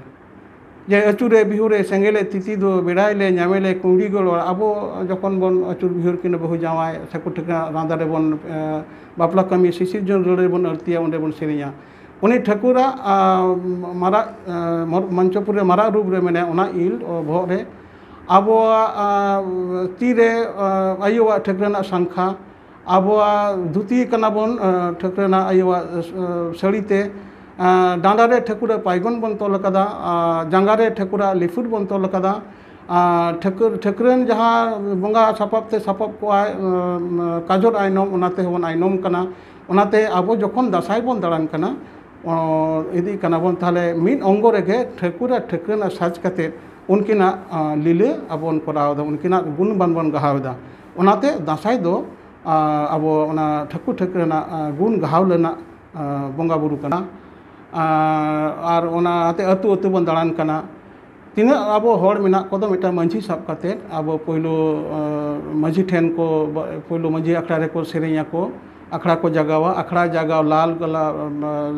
ᱡᱮ ᱟᱹᱪᱩᱨᱮ ᱵᱤᱦᱩᱨᱮ ᱥᱮᱸᱜᱮᱞᱮ ᱛᱤᱛᱤ ᱫᱚ, ᱵᱮᱲᱟᱭ ᱞᱮ ᱧᱟᱢᱮ ᱞᱮ ᱠᱩᱸᱰᱤ ᱜᱚᱲ ᱚᱲᱟᱜ᱾ ᱟᱵᱚ ᱡᱚᱠᱷᱚᱱ ᱵᱚᱱ ᱟᱹᱪᱩᱨ ᱵᱤᱦᱩᱨ ᱠᱤᱱᱟ ᱵᱟᱹᱦᱩ ᱡᱟᱶᱟᱭ ᱥᱮ ᱠᱚ ᱴᱷᱤᱠᱟᱹ ᱨᱟᱸᱫᱟ ᱨᱮᱵᱚᱱ, ᱵᱟᱯᱞᱟ ᱠᱟᱹᱢᱤ ᱥᱤᱥᱤᱨ ᱡᱚᱱ ᱨᱟᱹᱲ ᱨᱮᱵᱚᱱ ᱟᱹᱲᱛᱤᱭᱟ, ᱚᱸᱰᱮ ᱵᱚᱱ ᱥᱮᱨᱮᱧᱟ᱾ ᱩᱱᱤ ᱴᱷᱟᱹᱠᱩᱨᱟᱜ ᱢᱟᱨᱟᱜ, ᱢᱚᱧᱪᱚᱯᱩᱨ ᱨᱮ ᱢᱟᱨᱟᱜ ᱨᱩᱯ ᱨᱮ ᱢᱮᱱᱟᱭᱟ, ᱚᱱᱟ ᱤᱞ ᱵᱚᱦᱚᱜ ᱨᱮ᱾ ᱟᱵᱚᱣᱟᱜ ᱛᱤᱨᱮ ᱟᱭᱳᱣᱟᱜ ᱴᱷᱟᱹᱠᱨᱟᱹᱱᱟᱜ ᱥᱟᱝᱠᱷᱟ, ᱟᱵᱚᱣᱟᱜ ᱫᱷᱩᱛᱤ ᱠᱟᱱᱟ ᱵᱚᱱ, ᱴᱷᱟᱹᱠᱨᱟᱹᱱᱟᱜ ᱟᱭᱳᱣᱟᱜ ᱥᱟᱹᱲᱤ ᱛᱮ, ᱰᱟᱸᱰᱟ ᱨᱮ ᱴᱷᱟᱹᱠᱩᱨᱟᱜ ᱯᱟᱭᱜᱚᱱ ᱵᱚᱱ ᱛᱚᱞ ᱟᱠᱟᱫᱟ, ᱡᱟᱸᱜᱟ ᱨᱮ ᱴᱷᱟᱹᱠᱩᱨᱟᱜ ᱞᱤᱯᱷᱩᱨ ᱵᱚᱱ ᱛᱚᱞ ᱟᱠᱟᱫᱟ᱾ ᱴᱷᱟᱹᱠᱨᱟᱹᱱ ᱡᱟᱦᱟᱸ ᱵᱚᱸᱜᱟ ᱥᱟᱯᱟᱵ ᱛᱮ ᱥᱟᱯᱟᱵ ᱠᱚᱜᱼᱟᱭ, ᱠᱟᱡᱚᱨ ᱟᱭᱱᱚᱢ, ᱚᱱᱟ ᱛᱮᱦᱚᱸ ᱵᱚᱱ ᱟᱭᱱᱚᱢ ᱠᱟᱱᱟ᱾ ᱚᱱᱟᱛᱮ ᱟᱵᱚ ᱡᱚᱠᱷᱚᱱ ᱫᱟᱸᱥᱟᱭ ᱵᱚᱱ ᱫᱟᱬᱟᱱ ᱠᱟᱱᱟ, ᱤᱫᱤᱜ ᱠᱟᱱᱟ ᱵᱚᱱ, ᱛᱟᱦᱚᱞᱮ ᱢᱤᱫ ᱚᱝᱜᱚ ᱨᱮᱜᱮ ᱴᱷᱟᱹᱠᱩᱨ ᱟᱨ ᱴᱷᱟᱹᱠᱨᱟᱹᱱᱟᱜ ᱥᱟᱡᱽ ᱠᱟᱛᱮ ᱩᱱᱠᱤᱱᱟᱜ ᱞᱤᱞᱟᱹ ᱟᱵᱚ ᱵᱚᱱ ᱠᱚᱨᱟᱣ ᱮᱫᱟ, ᱩᱱᱠᱤᱱᱟᱜ ᱜᱩᱱ ᱵᱟᱱ ᱵᱚᱱ ᱜᱟᱦᱟᱣ ᱮᱫᱟ᱾ ᱚᱱᱟᱛᱮ ᱫᱟᱸᱥᱟᱭ ᱫᱚ ᱟᱵᱚ ᱚᱱᱟ ᱴᱷᱟᱹᱠᱩᱨ ᱴᱷᱟᱹᱠᱨᱟᱹᱱᱟᱜ ᱜᱩᱱ ᱜᱟᱦᱟᱣ ᱨᱮᱱᱟᱜ ᱵᱚᱸᱜᱟ ᱵᱩᱨᱩ ᱠᱟᱱᱟ᱾ ᱟᱨ ᱚᱱᱟᱛᱮ ᱟᱹᱛᱩ ᱟᱹᱛᱩ ᱵᱚᱱ ᱫᱟᱬᱟᱱ ᱠᱟᱱᱟ᱾ ᱛᱤᱱᱟᱹᱜ ᱟᱵᱚ ᱦᱚᱲ ᱢᱮᱱᱟᱜ ᱠᱚᱫᱚ ᱢᱤᱫᱴᱟᱝ ᱢᱟᱹᱡᱷᱤ ᱥᱟᱵ ᱠᱟᱛᱮᱫ ᱟᱵᱚ ᱯᱳᱭᱞᱳ ᱢᱟᱹᱡᱷᱤ ᱴᱷᱮᱱ ᱠᱚ, ᱯᱳᱭᱞᱳ ᱢᱟᱹᱡᱷᱤ ᱟᱠᱷᱲᱟ ᱨᱮᱠᱚ ᱥᱮᱨᱮᱧ ᱟᱠᱚ, ᱟᱠᱷᱲᱟ ᱠᱚ ᱡᱟᱜᱟᱣᱟ, ᱟᱠᱷᱲᱟ ᱡᱟᱜᱟᱣ ᱞᱟᱞ,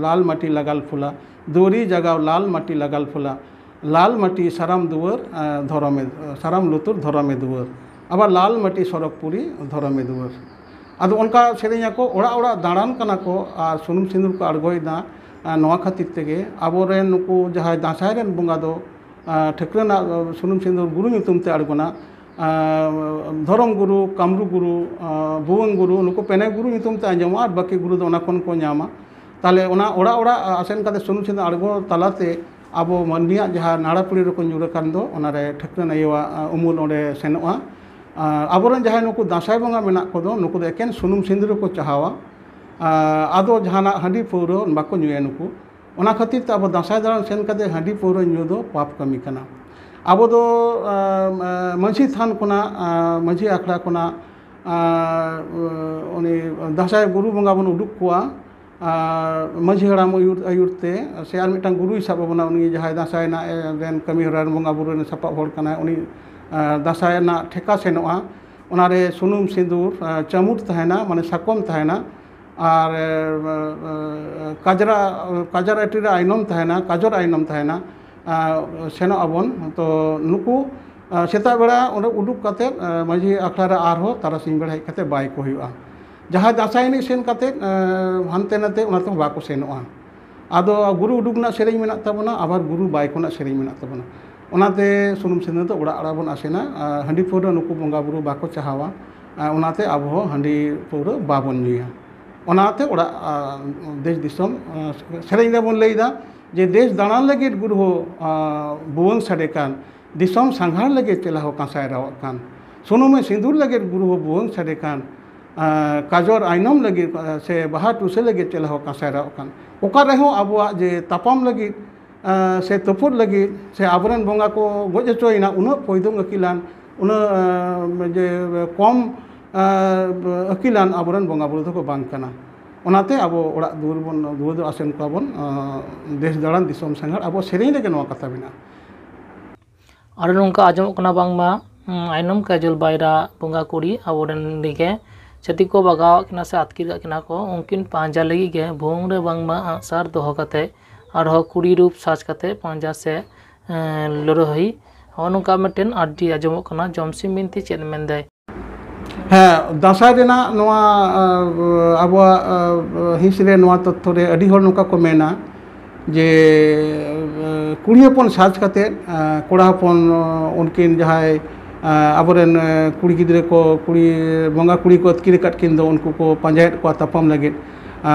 ᱞᱟᱞ ᱢᱟᱹᱴᱤ ᱞᱟᱜᱟᱞ ᱯᱷᱩᱞᱟ, ᱫᱩᱣᱟᱹᱨᱤ ᱡᱟᱜᱟᱣ ᱞᱟᱞ ᱢᱟᱹᱴᱤ ᱞᱟᱜᱟᱞ ᱯᱷᱩᱞᱟ, ᱞᱟᱞ ᱢᱟᱹᱴᱤ ᱥᱟᱨᱟᱢ ᱫᱩᱣᱟᱹᱨ ᱫᱷᱚᱨᱚᱢᱮ, ᱥᱟᱨᱟᱢ ᱞᱩᱛᱩᱨ ᱫᱷᱚᱨᱚᱢᱮ ᱫᱩᱣᱟᱹᱨ, ᱟᱵᱟᱨ ᱞᱟᱞ ᱢᱟᱹᱴᱤ ᱥᱚᱨᱚᱜᱽᱯᱩᱨᱤ ᱫᱷᱚᱨᱚᱢᱮ ᱫᱩᱣᱟᱹᱨ᱾ ᱟᱫᱚ ᱚᱱᱠᱟ ᱥᱮᱨᱮᱧ ᱟᱠᱚ, ᱚᱲᱟᱜ ᱚᱲᱟᱜ ᱫᱟᱬᱟᱱ ᱠᱟᱱᱟ ᱠᱚ ᱟᱨ ᱥᱩᱱᱩᱢ ᱥᱤᱸᱫᱩᱨ ᱠᱚ ᱟᱬᱜᱚᱭᱮᱫᱟ᱾ ᱱᱚᱣᱟ ᱠᱷᱟᱹᱛᱤᱨ ᱛᱮᱜᱮ ᱟᱵᱚᱨᱮᱱ ᱱᱩᱠᱩ ᱡᱟᱦᱟᱸᱭ ᱫᱟᱸᱥᱟᱭ ᱨᱮᱱ ᱵᱚᱸᱜᱟ ᱫᱚ ᱴᱷᱟᱹᱠᱨᱟᱹᱱᱟᱜ ᱥᱩᱱᱩᱢ ᱥᱤᱸᱫᱩᱨ ᱜᱩᱨᱩ ᱧᱩᱛᱩᱢ ᱛᱮ ᱟᱬᱜᱚᱱᱟ᱾ ᱫᱷᱚᱨᱚᱢ ᱜᱩᱨᱩ, ᱠᱟᱢᱨᱩ ᱜᱩᱨᱩ, ᱵᱷᱩᱣᱟᱹᱝ ᱜᱩᱨᱩ, ᱱᱩᱠᱩ ᱯᱮᱱᱮ ᱜᱩᱨᱩ ᱧᱩᱛᱩᱢ ᱛᱮ ᱟᱸᱡᱚᱢᱚᱜᱼᱟ ᱟᱨ ᱵᱟᱹᱠᱤ ᱜᱩᱨᱩ ᱫᱚ ᱚᱱᱟ ᱠᱷᱚᱱ ᱠᱚ ᱧᱟᱢᱟ᱾ ᱛᱟᱦᱚᱞᱮ ᱚᱱᱟ ᱚᱲᱟᱜ ᱚᱲᱟᱜ ᱟᱥᱮᱱ ᱠᱟᱛᱮ ᱥᱩᱱᱩᱢ ᱥᱤᱸᱫᱩᱨ ᱟᱬᱜᱚ ᱛᱟᱞᱟᱛᱮ ᱟᱵᱚ ᱢᱟᱹᱱᱢᱤᱭᱟᱜ ᱡᱟᱦᱟᱸ ᱱᱟᱲᱟ ᱯᱤᱲᱤ ᱨᱮᱠᱚ ᱧᱩᱨ ᱟᱠᱟᱱ ᱫᱚ, ᱚᱱᱟᱨᱮ ᱴᱷᱟᱹᱠᱨᱟᱹᱱ ᱟᱭᱳᱣᱟᱜ ᱩᱢᱩᱞ ᱚᱸᱰᱮ ᱥᱮᱱᱚᱜᱼᱟ᱾ ᱟᱨ ᱟᱵᱚᱨᱮᱱ ᱡᱟᱦᱟᱸᱭ ᱱᱩᱠᱩ ᱫᱟᱸᱥᱟᱭ ᱵᱚᱸᱜᱟ ᱢᱮᱱᱟᱜ ᱠᱚᱫᱚ, ᱱᱩᱠᱩ ᱫᱚ ᱮᱠᱮᱱ ᱥᱩᱱᱩᱢ ᱥᱤᱸᱫᱩᱨ ᱠᱚ ᱪᱟᱦᱟᱣᱟ᱾ ᱟᱫᱚ ᱡᱟᱦᱟᱱᱟᱜ ᱦᱟᱺᱰᱤ ᱯᱟᱹᱣᱨᱟᱹ ᱵᱟᱠᱚ ᱧᱩᱭᱟ ᱱᱩᱠᱩ᱾ ᱚᱱᱟ ᱠᱷᱟᱹᱛᱤᱨ ᱛᱮ ᱟᱵᱚ ᱫᱟᱸᱥᱟᱭ ᱫᱟᱬᱟᱱ ᱥᱮᱱ ᱠᱟᱛᱮ ᱦᱟᱺᱰᱤ ᱯᱟᱹᱣᱨᱟᱹ ᱧᱩ ᱫᱚ ᱯᱟᱯ ᱠᱟᱹᱢᱤ ᱠᱟᱱᱟ᱾ ᱟᱵᱚ ᱫᱚ ᱢᱟᱹᱡᱷᱤ ᱛᱷᱟᱱ ᱠᱷᱚᱱᱟᱜ, ᱢᱟᱹᱡᱷᱤ ᱟᱠᱷᱲᱟ ᱠᱷᱚᱱᱟᱜ ᱩᱱᱤ ᱫᱟᱸᱥᱟᱭ ᱜᱩᱨᱩ ᱵᱚᱸᱜᱟ ᱵᱚᱱ ᱩᱰᱩᱠ ᱠᱚᱣᱟ᱾ ᱟᱨ ᱢᱟᱹᱡᱷᱤ ᱦᱟᱲᱟᱢ ᱟᱹᱭᱩᱨ ᱟᱹᱭᱩᱨ ᱛᱮ ᱥᱮ ᱟᱨ ᱢᱤᱫᱴᱟᱝ ᱜᱩᱨᱩᱭ ᱥᱟᱵ ᱟᱵᱚᱱᱟ, ᱩᱱᱤ ᱡᱟᱦᱟᱸᱭ ᱫᱟᱸᱥᱟᱭ ᱨᱮᱱᱟᱜ ᱨᱮᱱ ᱠᱟᱹᱢᱤ ᱦᱚᱨᱟ ᱨᱮᱱ ᱵᱚᱸᱜᱟ ᱵᱩᱨᱩ ᱨᱮᱱ ᱥᱟᱯᱟᱵ ᱦᱚᱲ ᱠᱟᱱᱟᱭ, ᱩᱱᱤ ᱫᱟᱸᱥᱟᱭ ᱨᱮᱱᱟᱜ ᱴᱷᱮᱠᱟ ᱥᱮᱱᱚᱜᱼᱟ᱾ ᱚᱱᱟᱨᱮ ᱥᱩᱱᱩᱢ ᱥᱤᱸᱫᱩᱨ, ᱪᱟᱹᱢᱩᱴ ᱛᱟᱦᱮᱱᱟ, ᱢᱟᱱᱮ ᱥᱟᱠᱚᱢ ᱛᱟᱦᱮᱱᱟ, ᱟᱨ ᱠᱟᱡᱽᱨᱟ ᱠᱟᱡᱽᱨᱟ ᱟᱹᱴᱤ ᱨᱮ ᱟᱭᱱᱚᱢ ᱛᱟᱦᱮᱱᱟ, ᱠᱟᱡᱚᱨ ᱟᱭᱱᱚᱢ ᱛᱟᱦᱮᱱᱟ᱾ ᱥᱮᱱᱚᱜ ᱟᱵᱚᱱ᱾ ᱛᱚ ᱱᱩᱠᱩ ᱥᱮᱛᱟᱜ ᱵᱮᱲᱟ ᱚᱸᱰᱮ ᱩᱰᱩᱠ ᱠᱟᱛᱮᱫ ᱢᱟᱹᱡᱷᱤ ᱟᱠᱷᱲᱟ ᱨᱮ ᱟᱨᱦᱚᱸ ᱛᱟᱨᱟᱥᱤᱧ ᱵᱮᱲᱟ ᱦᱮᱡ ᱠᱟᱛᱮᱫ ᱵᱟᱭ ᱠᱚ ᱦᱩᱭᱩᱜᱼᱟ᱾ ᱡᱟᱦᱟᱸᱭ ᱫᱟᱸᱥᱟᱭ ᱮᱱᱮᱡ ᱥᱮᱱ ᱠᱟᱛᱮᱫ ᱦᱟᱱᱛᱮ ᱱᱟᱛᱮ, ᱚᱱᱟ ᱛᱮᱦᱚᱸ ᱵᱟᱠᱚ ᱥᱮᱱᱚᱜᱼᱟ᱾ ᱟᱫᱚ ᱜᱩᱨᱩ ᱩᱰᱩᱠ ᱨᱮᱱᱟᱜ ᱥᱮᱨᱮᱧ ᱢᱮᱱᱟᱜ ᱛᱟᱵᱚᱱᱟ, ᱟᱵᱟᱨ ᱜᱩᱨᱩ ᱵᱟᱭ ᱠᱚ ᱨᱮᱱᱟᱜ ᱥᱮᱨᱮᱧ ᱢᱮᱱᱟᱜ ᱛᱟᱵᱚᱱᱟ᱾ ᱚᱱᱟᱛᱮ ᱥᱩᱱᱩᱢ ᱥᱤᱸᱫᱩᱨ ᱫᱚ ᱚᱲᱟᱜ ᱚᱲᱟᱜ ᱵᱚᱱ ᱟᱥᱮᱱᱟ᱾ ᱦᱟᱺᱰᱤ ᱯᱟᱹᱣᱨᱟᱹ ᱱᱩᱠᱩ ᱵᱚᱸᱜᱟ ᱵᱩᱨᱩ ᱵᱟᱠᱚ ᱪᱟᱦᱟᱣᱟ, ᱚᱱᱟᱛᱮ ᱟᱵᱚ ᱦᱚᱸ ᱦᱟᱺᱰᱤ ᱯᱟᱹᱣᱨᱟᱹ ᱵᱟᱵᱚᱱ ᱧᱩᱭᱟ᱾ ᱚᱱᱟᱛᱮ ᱚᱲᱟᱜ ᱫᱮᱥ ᱫᱤᱥᱚᱢ ᱥᱮᱨᱮᱧ ᱨᱮᱵᱚᱱ ᱞᱟᱹᱭᱫᱟ ᱡᱮ, "ᱫᱮᱥ ᱫᱟᱬᱟᱱ ᱞᱟᱹᱜᱤᱫ ᱜᱩᱨᱩ ᱦᱚᱸ ᱵᱷᱩᱣᱟᱹᱝ ᱥᱟᱰᱮ ᱠᱟᱱ, ᱫᱤᱥᱚᱢ ᱥᱟᱸᱜᱷᱟᱨ ᱞᱟᱹᱜᱤᱫ ᱪᱮᱞᱟ ᱦᱚᱸ ᱠᱟᱸᱥᱟᱭ ᱨᱟᱣᱟᱜ ᱠᱟᱱ, ᱥᱩᱱᱩᱢᱮ ᱥᱤᱸᱫᱩᱨ ᱞᱟᱹᱜᱤᱫ ᱜᱩᱨᱩ ᱦᱚᱸ ᱵᱷᱩᱣᱟᱹᱝ ᱥᱟᱰᱮ ᱠᱟᱱ, ᱠᱟᱡᱚᱨ ᱟᱭᱱᱚᱢ ᱞᱟᱹᱜᱤᱫ ᱥᱮ ᱵᱟᱦᱟ ᱴᱩᱥᱟᱹ ᱞᱟᱹᱜᱤᱫ ᱪᱮᱞᱟ ᱦᱚᱸ ᱠᱟᱸᱥᱟᱭ ᱨᱟᱣᱟᱜ ᱠᱟᱱ, ᱚᱠᱟ ᱨᱮᱦᱚᱸ ᱟᱵᱚᱣᱟᱜ ᱡᱮ ᱛᱟᱯᱟᱢ ᱞᱟᱹᱜᱤᱫ ᱥᱮ ᱛᱩᱯᱩᱫ ᱞᱟᱹᱜᱤᱫ ᱥᱮ ᱟᱵᱚᱨᱮᱱ ᱵᱚᱸᱜᱟ ᱠᱚ ᱜᱚᱡ ᱦᱚᱪᱚᱭᱮᱱᱟ, ᱩᱱᱟᱹᱜ ᱯᱚᱭᱫᱚᱝ ᱟᱹᱠᱤᱞᱟᱱ, ᱩᱱᱟᱹᱜ ᱡᱮ ᱠᱚᱢ ᱟᱹᱠᱤᱞᱟᱱ ᱟᱵᱚᱨᱮᱱ ᱵᱚᱸᱜᱟ ᱵᱩᱨᱩ ᱫᱚᱠᱚ ᱵᱟᱝ ᱠᱟᱱᱟ᱾ ᱚᱱᱟᱛᱮ ᱟᱵᱚ ᱚᱲᱟᱜ ᱫᱩᱣᱟᱹᱨ ᱵᱚᱱ ᱫᱩᱣᱟᱹᱨ ᱫᱚ ᱟᱥᱮᱱ ᱠᱚᱣᱟ ᱵᱚᱱ ᱫᱮᱥ ᱫᱟᱬᱟᱱ ᱫᱤᱥᱚᱢ ᱥᱟᱸᱜᱷᱟᱨ᱾ ᱟᱵᱚ ᱥᱮᱨᱮᱧ ᱨᱮᱜᱮ ᱱᱚᱣᱟ ᱠᱟᱛᱷᱟ ᱢᱮᱱᱟᱜᱼᱟ᱾ ᱟᱨ ᱱᱚᱝᱠᱟ ᱟᱸᱡᱚᱢᱚᱜ ᱠᱟᱱᱟ ᱵᱟᱝᱢᱟ ᱟᱭᱱᱚᱢ ᱠᱟᱡᱚᱞ ᱵᱟᱭᱨᱟ ᱵᱚᱸᱜᱟ ᱠᱩᱲᱤ ᱟᱵᱚᱨᱮᱱ ᱜᱮ ᱪᱷᱟᱹᱛᱤᱠ ᱠᱚ ᱵᱟᱜᱟᱣᱟᱜ ᱠᱤᱱᱟ ᱥᱮ ᱟᱛᱠᱤᱨ ᱠᱟᱜ ᱠᱤᱱᱟ ᱠᱚ, ᱩᱱᱠᱤᱱ ᱯᱟᱸᱡᱟ ᱞᱟᱹᱜᱤᱫ ᱜᱮ ᱵᱷᱩᱣᱟᱹᱝ ᱨᱮ ᱵᱟᱝᱢᱟ ᱟᱜᱼᱥᱟᱨ ᱫᱚᱦᱚ ᱠᱟᱛᱮ ᱟᱨᱦᱚᱸ ᱠᱩᱲᱤ ᱨᱩᱯ ᱥᱟᱡᱽ ᱠᱟᱛᱮ ᱯᱟᱸᱡᱟ ᱥᱮ ᱞᱟᱹᱲᱦᱟᱹᱭ᱾ ᱦᱚᱸᱜᱼᱚ ᱱᱚᱝᱠᱟ ᱢᱤᱫᱴᱮᱱ ᱟᱹᱰᱤ ᱟᱸᱡᱚᱢᱚᱜ ᱠᱟᱱᱟ᱾ ᱡᱚᱢᱥᱤᱢ ᱵᱤᱱᱛᱤ ᱪᱮᱫ ᱢᱮᱱᱫᱟᱭ? ᱦᱮᱸ, ᱫᱟᱸᱥᱟᱭ ᱨᱮᱱᱟᱜ ᱱᱚᱣᱟ ᱟᱵᱚᱣᱟᱜ ᱦᱤᱸᱥ ᱨᱮ ᱱᱚᱣᱟ ᱛᱚᱛᱛᱷᱚ ᱨᱮ ᱟᱹᱰᱤ ᱦᱚᱲ ᱱᱚᱝᱠᱟ ᱠᱚ ᱢᱮᱱᱟ ᱡᱮ ᱠᱩᱲᱤ ᱦᱚᱯᱚᱱ ᱥᱟᱡᱽ ᱠᱟᱛᱮᱫ ᱠᱚᱲᱟ ᱦᱚᱯᱚᱱ ᱩᱱᱠᱤᱱ ᱡᱟᱦᱟᱸᱭ ᱟᱵᱚᱨᱮᱱ ᱠᱩᱲᱤ ᱜᱤᱫᱽᱨᱟᱹ ᱠᱚ, ᱠᱩᱲᱤ ᱵᱚᱸᱜᱟ ᱠᱩᱲᱤ ᱠᱚ ᱟᱹᱛᱠᱤᱨ ᱟᱠᱟᱫ ᱠᱤᱱ ᱫᱚ, ᱩᱱᱠᱩ ᱠᱚ ᱯᱟᱸᱡᱟᱭᱮᱫ ᱠᱚᱣᱟ ᱛᱟᱯᱟᱢ ᱞᱟᱹᱜᱤᱫ᱾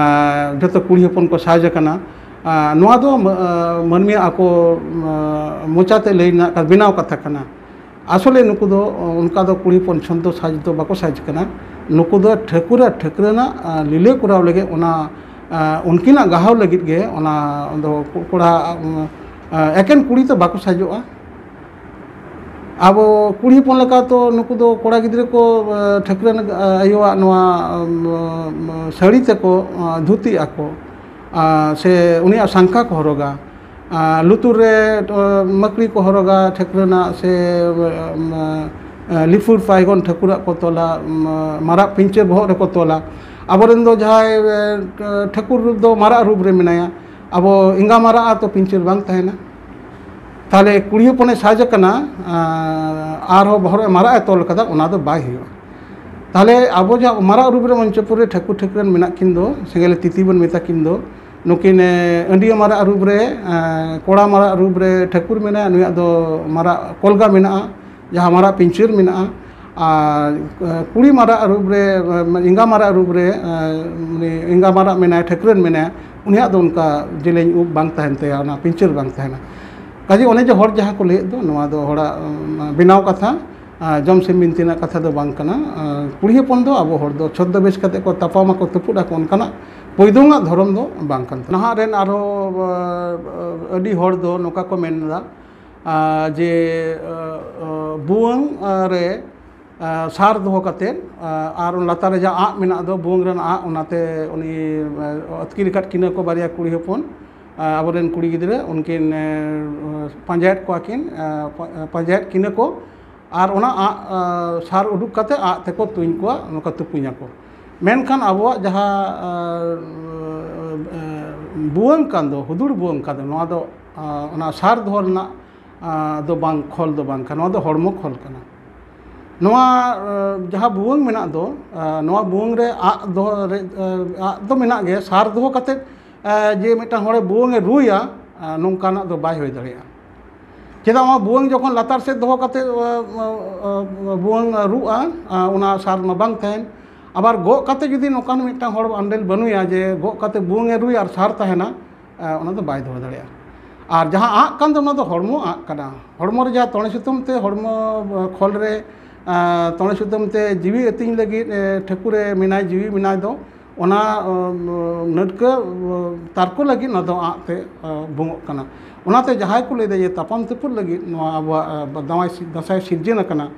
ᱡᱚᱛᱚ ᱠᱩᱲᱤ ᱦᱚᱯᱚᱱ ᱠᱚ ᱥᱟᱡᱽ ᱟᱠᱟᱱᱟ᱾ ᱱᱚᱣᱟ ᱫᱚ ᱢᱟᱹᱱᱢᱤᱭᱟᱜ ᱟᱠᱚ ᱢᱚᱪᱟᱛᱮ ᱞᱟᱹᱭ ᱨᱮᱱᱟᱜ ᱵᱮᱱᱟᱣ ᱠᱟᱛᱷᱟ ᱠᱟᱱᱟ᱾ ᱟᱥᱚᱞᱮ ᱱᱩᱠᱩ ᱫᱚ ᱚᱱᱠᱟ ᱫᱚ ᱠᱩᱲᱤ ᱦᱚᱯᱚᱱ ᱪᱷᱚᱸᱫᱽ ᱫᱚ ᱥᱟᱡᱽ ᱫᱚ ᱵᱟᱠᱚ ᱥᱟᱡᱽ ᱠᱟᱱᱟ᱾ ᱱᱩᱠᱩ ᱫᱚ ᱴᱷᱟᱹᱠᱩᱨ ᱟᱨ ᱴᱷᱟᱹᱠᱨᱟᱹᱱᱟᱜ ᱞᱤᱞᱟᱹ ᱠᱚᱨᱟᱣ ᱞᱟᱹᱜᱤᱫ, ᱚᱱᱟ ᱩᱱᱠᱤᱱᱟᱜ ᱜᱟᱦᱟᱣ ᱞᱟᱹᱜᱤᱫ ᱜᱮ ᱚᱱᱟ ᱫᱚ ᱠᱚᱲᱟ ᱮᱠᱮᱱ ᱠᱩᱲᱤ ᱫᱚ ᱵᱟᱠᱚ ᱥᱟᱡᱚᱜᱼᱟ᱾ ᱟᱵᱚ ᱠᱩᱲᱤ ᱦᱚᱯᱚᱱ ᱞᱮᱠᱟ ᱛᱚ ᱱᱩᱠᱩ ᱫᱚ ᱠᱚᱲᱟ ᱜᱤᱫᱽᱨᱟᱹ ᱠᱚ, ᱮ, ᱴᱷᱟᱹᱠᱨᱟᱹᱱ ᱟᱭᱳᱣᱟᱜ ᱱᱚᱣᱟ, ᱮᱢ, ᱮᱢ, ᱥᱟᱹᱲᱤ ᱛᱮᱠᱚ, ᱮ, ᱫᱷᱩᱛᱤᱜ ᱟᱠᱚ, ᱟᱨ ᱥᱮ ᱩᱱᱤᱭᱟᱜ ᱥᱟᱝᱠᱷᱟ ᱠᱚ ᱦᱚᱨᱚᱜᱟ, ᱟᱨ ᱞᱩᱛᱩᱨ ᱨᱮ, ᱮ, ᱢᱟᱹᱠᱲᱤ ᱠᱚ ᱦᱚᱨᱚᱜᱟ ᱴᱷᱟᱹᱠᱨᱟᱹᱱᱟᱜ, ᱥᱮ, ᱮᱢ, ᱮ, ᱞᱤᱯᱷᱩᱨ ᱯᱟᱭᱜᱚᱱ ᱴᱷᱟᱹᱠᱩᱨᱟᱜ ᱠᱚ ᱛᱚᱞᱟ, ᱮᱢ, ᱢᱟᱨᱟᱜ ᱯᱤᱧᱪᱟᱹᱨ ᱵᱚᱦᱚᱜ ᱨᱮᱠᱚ ᱛᱚᱞᱟ᱾ ᱟᱵᱚᱨᱮᱱ ᱫᱚ ᱡᱟᱦᱟᱸᱭ, ᱮ, ᱴᱷᱟᱹᱠᱩᱨ ᱫᱚ ᱢᱟᱨᱟᱜ ᱨᱩᱯ ᱨᱮ ᱢᱮᱱᱟᱭᱟ, ᱟᱵᱚ ᱮᱸᱜᱟ ᱢᱟᱨᱟᱜᱼᱟ ᱛᱚ ᱯᱤᱧᱪᱟᱹᱨ ᱵᱟᱝ ᱛᱟᱦᱮᱱᱟ᱾ ᱛᱟᱦᱞᱮ ᱠᱩᱲᱤ ᱦᱚᱯᱚᱱᱮ ᱥᱟᱡᱽ ᱟᱠᱟᱱᱟ, ᱟᱨᱦᱚᱸ ᱵᱚᱦᱚᱜ ᱨᱮ ᱢᱟᱨᱟᱜ ᱮ ᱛᱚᱞ ᱠᱟᱫᱟ, ᱚᱱᱟ ᱫᱚ ᱵᱟᱭ ᱦᱩᱭᱩᱜᱼᱟ᱾ ᱛᱟᱦᱞᱮ ᱟᱵᱚ ᱡᱟᱦᱟᱸ ᱢᱟᱨᱟᱜ ᱨᱩᱯ ᱨᱮ ᱢᱚᱧᱪᱚᱯᱩᱨ ᱨᱮ ᱴᱷᱟᱹᱠᱩᱨ ᱴᱷᱟᱹᱠᱨᱟᱹᱱ ᱢᱮᱱᱟᱜ ᱠᱤᱱ ᱫᱚ, ᱥᱮᱸᱜᱮᱞ ᱛᱤᱛᱤ ᱵᱚᱱ ᱢᱮᱛᱟ ᱠᱤᱱ ᱫᱚ, ᱱᱩᱠᱤᱱ, ᱮ, ᱟᱹᱰᱤᱭᱟᱹ ᱢᱟᱨᱟᱜ ᱨᱩᱯ ᱨᱮ, ᱮ, ᱠᱚᱲᱟ ᱢᱟᱨᱟᱜ ᱨᱩᱯ ᱨᱮ ᱴᱷᱟᱹᱠᱩᱨ ᱢᱮᱱᱟᱭᱟ, ᱱᱩᱭᱟᱜ ᱫᱚ ᱢᱟᱨᱟᱜ ᱠᱚᱞᱜᱟ ᱢᱮᱱᱟᱜᱼᱟ, ᱡᱟᱦᱟᱸ ᱢᱟᱨᱟᱜ ᱯᱤᱧᱪᱟᱹᱨ ᱢᱮᱱᱟᱜᱼᱟ, ᱟᱨ, ᱮ, ᱠᱩᱲᱤ ᱢᱟᱨᱟᱜ ᱨᱩᱯ ᱨᱮ, ᱮ, ᱮᱸᱜᱟ ᱢᱟᱨᱟᱜ ᱨᱩᱯ ᱨᱮ, ᱮ, ᱩᱱᱤ ᱮᱸᱜᱟ ᱢᱟᱨᱟᱜ ᱢᱮᱱᱟᱭᱟ, ᱴᱷᱟᱹᱠᱨᱟᱹᱱ ᱢᱮᱱᱟᱭᱟ, ᱩᱱᱤᱭᱟᱜ ᱫᱚ ᱚᱱᱠᱟ ᱡᱮᱞᱮᱧ ᱩᱵ ᱵᱟᱝ ᱛᱟᱦᱮᱱ ᱛᱟᱭᱟ, ᱚᱱᱟ ᱯᱤᱧᱪᱟᱹᱨ ᱵᱟᱝ ᱛᱟᱦᱮᱱᱟ᱾ ᱠᱟᱡᱮ ᱚᱱᱮ ᱡᱮ ᱦᱚᱲ ᱡᱟᱦᱟᱸ ᱠᱚ ᱞᱟᱹᱭᱮᱫ ᱫᱚ, ᱱᱚᱣᱟ ᱫᱚ ᱦᱚᱲᱟᱜ, ᱮ, ᱵᱮᱱᱟᱣ ᱠᱟᱛᱷᱟ, ᱮ, ᱡᱚᱢ ᱥᱤᱢ ᱵᱤᱱᱛᱤ ᱨᱮᱱᱟᱜ ᱠᱟᱛᱷᱟ ᱫᱚ ᱵᱟᱝ ᱠᱟᱱᱟ᱾ ᱮ, ᱠᱩᱲᱤ ᱦᱚᱯᱚᱱ ᱫᱚ ᱟᱵᱚ ᱦᱚᱲ ᱫᱚ ᱪᱷᱚᱫᱽᱫᱚ ᱵᱮᱥ ᱠᱟᱛᱮ ᱠᱚ ᱛᱟᱯᱟᱢ ᱟᱠᱚ, ᱛᱩᱯᱩᱫ ᱟᱠᱚ, ᱚᱱᱠᱟᱱᱟᱜ ᱯᱚᱭᱫᱚᱝᱟᱜ ᱫᱷᱚᱨᱚᱢ ᱫᱚ ᱵᱟᱝ ᱠᱟᱱ ᱛᱟᱵᱚᱱᱟ᱾ ᱱᱟᱦᱟᱜ ᱨᱮᱱ ᱟᱨᱦᱚᱸ, ᱮ, ᱮ, ᱟᱹᱰᱤ ᱦᱚᱲ ᱫᱚ ᱱᱚᱝᱠᱟ ᱠᱚ ᱢᱮᱱ ᱮᱫᱟ, ᱟᱨ ᱡᱮ, ᱟᱨ, ᱟᱨ, ᱵᱷᱩᱣᱟᱹᱝ, ᱟᱨ, ᱨᱮ, ᱟᱨ, ᱥᱟᱨ ᱫᱚᱦᱚ ᱠᱟᱛᱮᱫ, ᱟᱨ, ᱟᱨ ᱚᱱᱟ ᱞᱟᱛᱟᱨ ᱨᱮ ᱡᱟᱦᱟᱸ ᱟᱜ ᱢᱮᱱᱟᱜ ᱫᱚ, ᱵᱷᱩᱣᱟᱹᱝ ᱨᱮᱱᱟᱜ ᱟᱜ, ᱚᱱᱟᱛᱮ ᱩᱱᱤ, ᱟᱨ, ᱟᱹᱛᱠᱤᱨ ᱟᱠᱟᱫ ᱠᱤᱱᱟᱹ ᱠᱚ ᱵᱟᱨᱭᱟ ᱠᱩᱲᱤ ᱦᱚᱯᱚᱱ, ᱟᱨ, ᱟᱵᱚᱨᱮᱱ ᱠᱩᱲᱤ ᱜᱤᱫᱽᱨᱟᱹ, ᱩᱱᱠᱤᱱ, ᱟᱨ, ᱯᱟᱸᱡᱟᱭᱮᱫ ᱠᱚᱣᱟ ᱠᱤᱱ, ᱟᱨ, ᱯᱟ-, ᱯᱟᱸᱡᱟᱭᱮᱫ ᱠᱤᱱᱟᱹ ᱠᱚ, ᱟᱨ ᱚᱱᱟ ᱟᱜ, ᱟᱨ, ᱥᱟᱨ ᱩᱰᱩᱠ ᱠᱟᱛᱮ ᱟᱜ ᱛᱮᱠᱚ ᱛᱩᱧ ᱠᱚᱣᱟ, ᱱᱚᱝᱠᱟ ᱛᱩᱯᱩᱧ ᱟᱠᱚ᱾ ᱢᱮᱱᱠᱷᱟᱱ ᱟᱵᱚᱣᱟᱜ ᱡᱟᱦᱟᱸ, ᱟᱨ, ᱟᱨ, ᱵᱷᱩᱣᱟᱹᱝ ᱠᱟᱱ ᱫᱚ, ᱦᱩᱫᱩᱲ ᱵᱷᱩᱣᱟᱹᱝ ᱠᱟᱱ ᱫᱚ, ᱱᱚᱣᱟ ᱫᱚ, ᱟᱨ, ᱚᱱᱟ ᱥᱟᱨ ᱫᱚᱦᱚ ᱨᱮᱱᱟᱜ, ᱟᱨ, ᱫᱚ ᱵᱟᱝ, ᱠᱷᱚᱞ ᱫᱚ ᱵᱟᱝ ᱠᱟᱱᱟ, ᱱᱚᱣᱟ ᱫᱚ ᱦᱚᱲᱢᱚ ᱠᱷᱚᱞ ᱠᱟᱱᱟ᱾ ᱱᱚᱣᱟ, ᱟᱨ, ᱡᱟᱦᱟᱸ ᱵᱷᱩᱣᱟᱹᱝ ᱢᱮᱱᱟᱜ ᱫᱚ, ᱟᱨ, ᱱᱚᱣᱟ ᱵᱷᱩᱣᱟᱹᱝ ᱨᱮ ᱟᱜ ᱫᱚᱦᱚ ᱨᱮ, ᱟᱨ, ᱟᱜ ᱫᱚ ᱢᱮᱱᱟᱜ ᱜᱮ, ᱥᱟᱨ ᱫᱚᱦᱚ ᱠᱟᱛᱮ, ᱟᱨ, ᱡᱮ ᱢᱤᱫᱴᱟᱝ ᱦᱚᱲᱮ ᱵᱷᱩᱣᱟᱹᱝ ᱮ ᱨᱩᱭᱟ, ᱟᱨ, ᱱᱚᱝᱠᱟᱱᱟᱜ ᱫᱚ ᱵᱟᱭ ᱦᱩᱭ ᱫᱟᱲᱮᱭᱟᱜᱼᱟ᱾ ᱪᱮᱫᱟᱜ ᱚᱱᱟ ᱵᱷᱩᱣᱟᱹᱝ ᱡᱚᱠᱷᱚᱱ ᱞᱟᱛᱟᱨ ᱥᱮᱫ ᱫᱚᱦᱚ ᱠᱟᱛᱮ, ᱟᱨ, ᱟᱨ, ᱟᱨ, ᱵᱷᱩᱣᱟᱹᱝ ᱨᱩᱜᱼᱟ, ᱟᱨ, ᱚᱱᱟ ᱥᱟᱨ ᱢᱟ ᱵᱟᱝ ᱛᱟᱦᱮᱱ᱾ ᱟᱵᱟᱨ ᱜᱚᱜ ᱠᱟᱛᱮ ᱡᱩᱫᱤ ᱱᱚᱝᱠᱟᱱ ᱢᱤᱫᱴᱟᱝ ᱦᱚᱲ ᱟᱱᱰᱮᱞ ᱵᱟᱹᱱᱩᱭᱟ ᱡᱮ ᱜᱚᱜ ᱠᱟᱛᱮ ᱵᱷᱩᱣᱟᱹᱝ ᱮ ᱨᱩᱭᱟ ᱟᱨ ᱥᱟᱨ ᱛᱟᱦᱮᱱᱟ, ᱟᱨ, ᱚᱱᱟ ᱫᱚ ᱵᱟᱭ ᱫᱚᱦᱚ ᱫᱟᱲᱮᱭᱟᱜᱼᱟ᱾ ᱟᱨ ᱡᱟᱦᱟᱸ ᱟᱜ ᱠᱟᱱ ᱫᱚ, ᱚᱱᱟ ᱫᱚ ᱦᱚᱲᱢᱚ ᱟᱜ ᱠᱟᱱᱟ᱾ ᱦᱚᱲᱢᱚ ᱨᱮ ᱡᱟᱦᱟᱸ ᱛᱚᱲᱮ ᱥᱩᱛᱟᱹᱢ ᱛᱮ ᱦᱚᱲᱢᱚ, ᱟᱨ, ᱠᱷᱚᱞ ᱨᱮ, ᱟᱨ, ᱛᱚᱲᱮ ᱥᱩᱛᱟᱹᱢ ᱛᱮ ᱡᱤᱣᱤ ᱟᱹᱛᱤᱧ ᱞᱟᱹᱜᱤᱫ, ᱟᱨ, ᱴᱷᱟᱹᱠᱩᱨᱮ ᱢᱮᱱᱟᱭ, ᱡᱤᱣᱤ ᱢᱮᱱᱟᱭ ᱫᱚ, ᱚᱱᱟ ᱱᱟᱹᱴᱠᱟᱹ ᱛᱟᱨᱠᱚ ᱞᱟᱹᱜᱤᱫ ᱱᱚᱣᱟ ᱫᱚ ᱟᱸᱜ ᱛᱮ ᱵᱩᱝᱚᱜ ᱠᱟᱱᱟ᱾ ᱚᱱᱟᱛᱮ ᱡᱟᱦᱟᱸᱭ ᱠᱚ ᱞᱟᱹᱭᱫᱟ ᱡᱮ ᱛᱟᱯᱟᱢ ᱛᱩᱯᱩᱫ ᱞᱟᱹᱜᱤᱫ ᱱᱚᱣᱟ ᱟᱵᱚᱣᱟᱜ ᱫᱟᱸᱥᱟᱭ ᱥᱤᱨᱡᱟᱹᱱ ᱟᱠᱟᱱᱟ,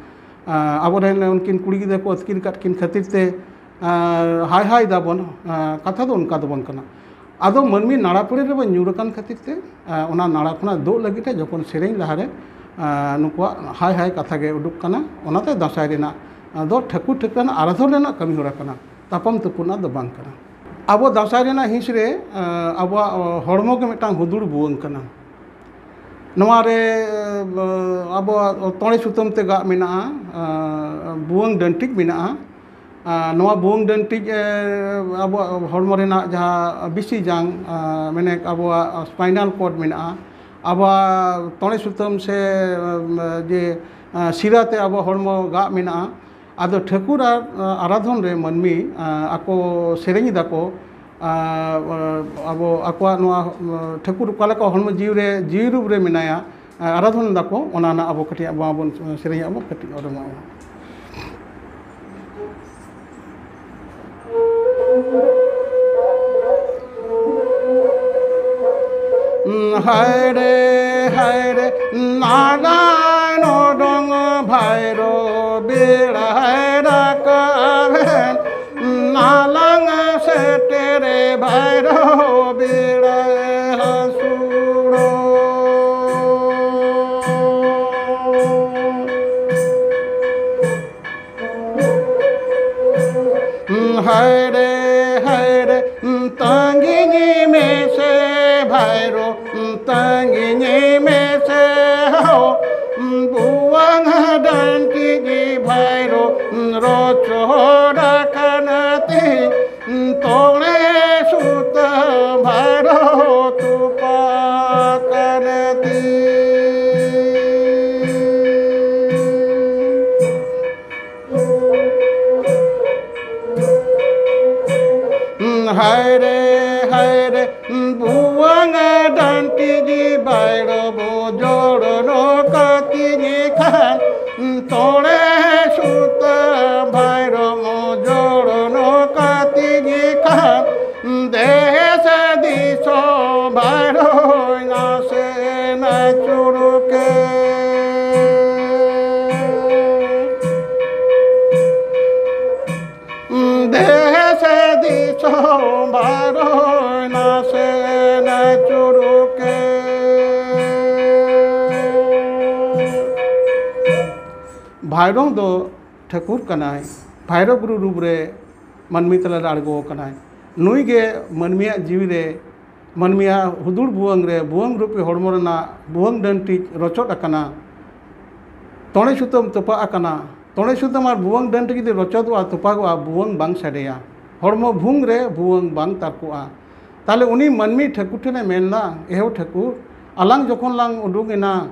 ᱟᱵᱚᱨᱮᱱ ᱩᱱᱠᱤᱱ ᱠᱩᱲᱤ ᱜᱤᱫᱽᱨᱟᱹ ᱠᱚ ᱟᱹᱛᱠᱤᱨ ᱟᱠᱟᱫ ᱠᱤᱱ ᱠᱷᱟᱹᱛᱤᱨ ᱛᱮ ᱦᱟᱭ ᱦᱟᱭ ᱫᱟᱵᱚᱱ, ᱠᱟᱛᱷᱟ ᱫᱚ ᱚᱱᱠᱟ ᱫᱚ ᱵᱟᱝ ᱠᱟᱱᱟ᱾ ᱟᱫᱚ ᱢᱟᱹᱱᱢᱤ ᱱᱟᱲᱟ ᱯᱟᱹᱲᱤ ᱨᱮᱵᱚᱱ ᱧᱩᱨ ᱟᱠᱟᱱ ᱠᱷᱟᱹᱛᱤᱨ ᱛᱮ ᱚᱱᱟ ᱱᱟᱲᱟ ᱠᱷᱚᱱᱟᱜ ᱫᱩᱜ ᱞᱟᱹᱜᱤᱫ ᱛᱮ ᱡᱚᱠᱷᱚᱱ ᱥᱮᱨᱮᱧ ᱞᱟᱦᱟᱨᱮ ᱱᱩᱠᱩᱣᱟᱜ ᱦᱟᱭ ᱦᱟᱭ ᱠᱟᱛᱷᱟ ᱜᱮ ᱩᱰᱩᱠ ᱠᱟᱱᱟ᱾ ᱚᱱᱟᱛᱮ ᱫᱟᱸᱥᱟᱭ ᱨᱮᱱᱟᱜ ᱫᱚ ᱴᱷᱟᱹᱠᱩᱨ ᱴᱷᱟᱹᱠᱨᱟᱹᱱ ᱟᱨᱟᱫᱷᱚᱱ ᱨᱮᱱᱟᱜ ᱠᱟᱹᱢᱤ ᱦᱚᱨᱟ ᱠᱟᱱᱟ, ᱛᱟᱯᱟᱢ ᱛᱩᱯᱩᱫ ᱨᱮᱱᱟᱜ ᱫᱚ ᱵᱟᱝ ᱠᱟᱱᱟ᱾ ᱟᱵᱚ ᱫᱟᱸᱥᱟᱭ ᱨᱮᱱᱟᱜ ᱦᱤᱸᱥ ᱨᱮ ᱟᱵᱚᱣᱟᱜ ᱦᱚᱲᱢᱚ ᱜᱮ ᱢᱤᱫᱴᱟᱝ ᱦᱩᱫᱩᱲ ᱵᱷᱩᱣᱟᱹᱝ ᱠᱟᱱᱟ᱾ ᱱᱚᱣᱟ ᱨᱮ ᱟᱵᱚᱣᱟᱜ ᱛᱚᱲᱮ ᱥᱩᱛᱟᱹᱢ ᱛᱮ ᱜᱟᱜ ᱢᱮᱱᱟᱜᱼᱟ, ᱵᱷᱩᱣᱟᱹᱝ ᱰᱟᱹᱱᱴᱤᱡ ᱢᱮᱱᱟᱜᱼᱟ᱾ ᱱᱚᱣᱟ ᱵᱷᱩᱣᱟᱹᱝ ᱰᱟᱹᱱᱴᱤᱡ ᱟᱵᱚᱣᱟᱜ ᱦᱚᱲᱢᱚ ᱨᱮᱱᱟᱜ ᱡᱟᱦᱟᱸ ᱵᱤᱥᱤ ᱡᱟᱝ, ᱢᱟᱱᱮ ᱟᱵᱚᱣᱟᱜ spinal cord ᱢᱮᱱᱟᱜᱼᱟ, ᱟᱵᱚᱣᱟᱜ ᱛᱚᱲᱮ ᱥᱩᱛᱟᱹᱢ ᱥᱮ ᱡᱮ ᱥᱤᱨᱟᱛᱮ ᱟᱵᱚ ᱦᱚᱲᱢᱚ ᱜᱟᱜ ᱢᱮᱱᱟᱜᱼᱟ᱾ ᱟᱫᱚ ᱴᱷᱟᱹᱠᱩᱨ ᱟᱨ ᱟᱨᱟᱫᱷᱚᱱ ᱨᱮ ᱢᱟᱹᱱᱢᱤ ᱟᱠᱚ ᱥᱮᱨᱮᱧ ᱫᱟᱠᱚ, ᱟᱵᱚ ᱟᱠᱚᱣᱟᱜ ᱱᱚᱣᱟ ᱴᱷᱟᱹᱠᱩᱨ ᱚᱠᱟ ᱞᱮᱠᱟ ᱦᱚᱲᱢᱚ ᱡᱤᱣᱤ ᱨᱮ ᱡᱤᱣᱤ ᱨᱩᱯ ᱨᱮ ᱢᱮᱱᱟᱭᱟ, ᱟᱨᱟᱫᱷᱚᱱ ᱫᱟᱠᱚ, ᱚᱱᱟ ᱨᱮᱱᱟᱜ ᱟᱵᱚ ᱠᱟᱹᱴᱤᱡ ᱟᱵᱚ ᱵᱚᱱ ᱥᱮᱨᱮᱧᱟ, ᱟᱵᱚ ᱠᱟᱹᱴᱤᱡ ᱚᱰᱚᱝᱚᱜᱼᱟ᱾ ᱦᱟᱭ ᱨᱮ, ᱦᱟᱭ ᱨᱮ, ᱱᱟᱨᱟᱭᱚᱱ ᱚᱰᱚᱝ ᱵᱷᱟᱭᱨᱳ ᱵᱮᱲᱟᱭ ᱨᱟᱠᱟᱵ ᱮᱱ᱾ ᱱᱟᱞᱟᱝ ᱥᱮᱴᱮᱨᱮ ᱵᱷᱟᱭᱨᱳ ᱵᱮᱲᱟᱭ ᱦᱟᱹᱥᱩᱲᱚᱜ᱾ ᱦᱟᱭ ᱨᱮ, ᱦᱟᱭ ᱨᱮ, ᱛᱟᱺᱜᱤᱧ ᱢᱮᱥᱮ ᱵᱷᱟᱭᱨᱳ, ᱛᱟᱺᱜᱤᱧ ᱢᱮᱥᱮ ᱦᱳ᱾ ᱵᱩᱣᱟᱝ ᱰᱟᱹᱱᱴᱤᱡ ᱵᱷᱟᱭᱨᱳ, ᱨᱚᱪᱚᱲ ᱟᱠᱟᱱᱟ ᱛᱤᱦᱤᱧ ᱛᱚᱲᱮ ᱥᱩᱛᱟᱹᱢ᱾ ᱵᱷᱟᱭᱨᱚᱭ ᱱᱟᱥᱮ ᱱᱟ ᱪᱩᱨᱩᱠᱮ᱾ ᱵᱷᱟᱭᱨᱚ ᱫᱚ ᱴᱷᱟᱹᱠᱩᱨ ᱠᱟᱱᱟᱭ, ᱵᱷᱟᱭᱨᱚ ᱜᱩᱨᱩ ᱨᱩᱯ ᱨᱮ ᱢᱟᱹᱱᱢᱤ ᱛᱟᱞᱟᱨᱮ ᱟᱬᱜᱚ ᱟᱠᱟᱱᱟᱭ᱾ ᱱᱩᱭ ᱜᱮ ᱢᱟᱹᱱᱢᱤᱭᱟᱜ ᱡᱤᱣᱤ ᱨᱮ, ᱢᱟᱹᱱᱢᱤᱭᱟᱜ ᱦᱩᱫᱩᱲ ᱵᱷᱩᱣᱟᱹᱝ ᱨᱮ, ᱵᱷᱩᱣᱟᱹᱝ ᱨᱩᱯᱤ ᱦᱚᱲᱢᱚ ᱨᱮᱱᱟᱜ ᱵᱷᱩᱣᱟᱹᱝ ᱰᱟᱹᱱᱴᱤᱡ ᱨᱚᱪᱚᱫ ᱟᱠᱟᱱᱟ᱾ ᱛᱚᱲᱮ ᱥᱩᱛᱟᱹᱢ ᱛᱚᱯᱟᱜ ᱟᱠᱟᱱᱟ᱾ ᱛᱚᱲᱮ ᱥᱩᱛᱟᱹᱢ ᱟᱨ ᱵᱷᱩᱣᱟᱹᱝ ᱰᱟᱹᱱᱴᱤᱡ ᱡᱩᱫᱤ ᱨᱚᱪᱚᱫᱚᱜᱼᱟ, ᱛᱚᱯᱟᱜᱚᱜᱼᱟ, ᱵᱷᱩᱣᱟᱹᱝ ᱵᱟᱝ ᱥᱟᱰᱮᱭᱟ᱾ ᱦᱚᱲᱢᱚ ᱵᱷᱩᱝ ᱨᱮ ᱵᱷᱩᱣᱟᱹᱝ ᱵᱟᱝ ᱛᱟᱨᱠᱚᱜᱼᱟ᱾ ᱛᱟᱦᱞᱮ ᱩᱱᱤ ᱢᱟᱹᱱᱢᱤ ᱴᱷᱟᱹᱠᱩᱨ ᱴᱷᱮᱱᱮ ᱢᱮᱱᱫᱟ, ᱮᱦᱳ ᱴᱷᱟᱹᱠᱩᱨ, ᱟᱞᱟᱝ ᱡᱚᱠᱷᱚᱱ ᱞᱟᱝ ᱩᱰᱩᱠ ᱮᱱᱟ,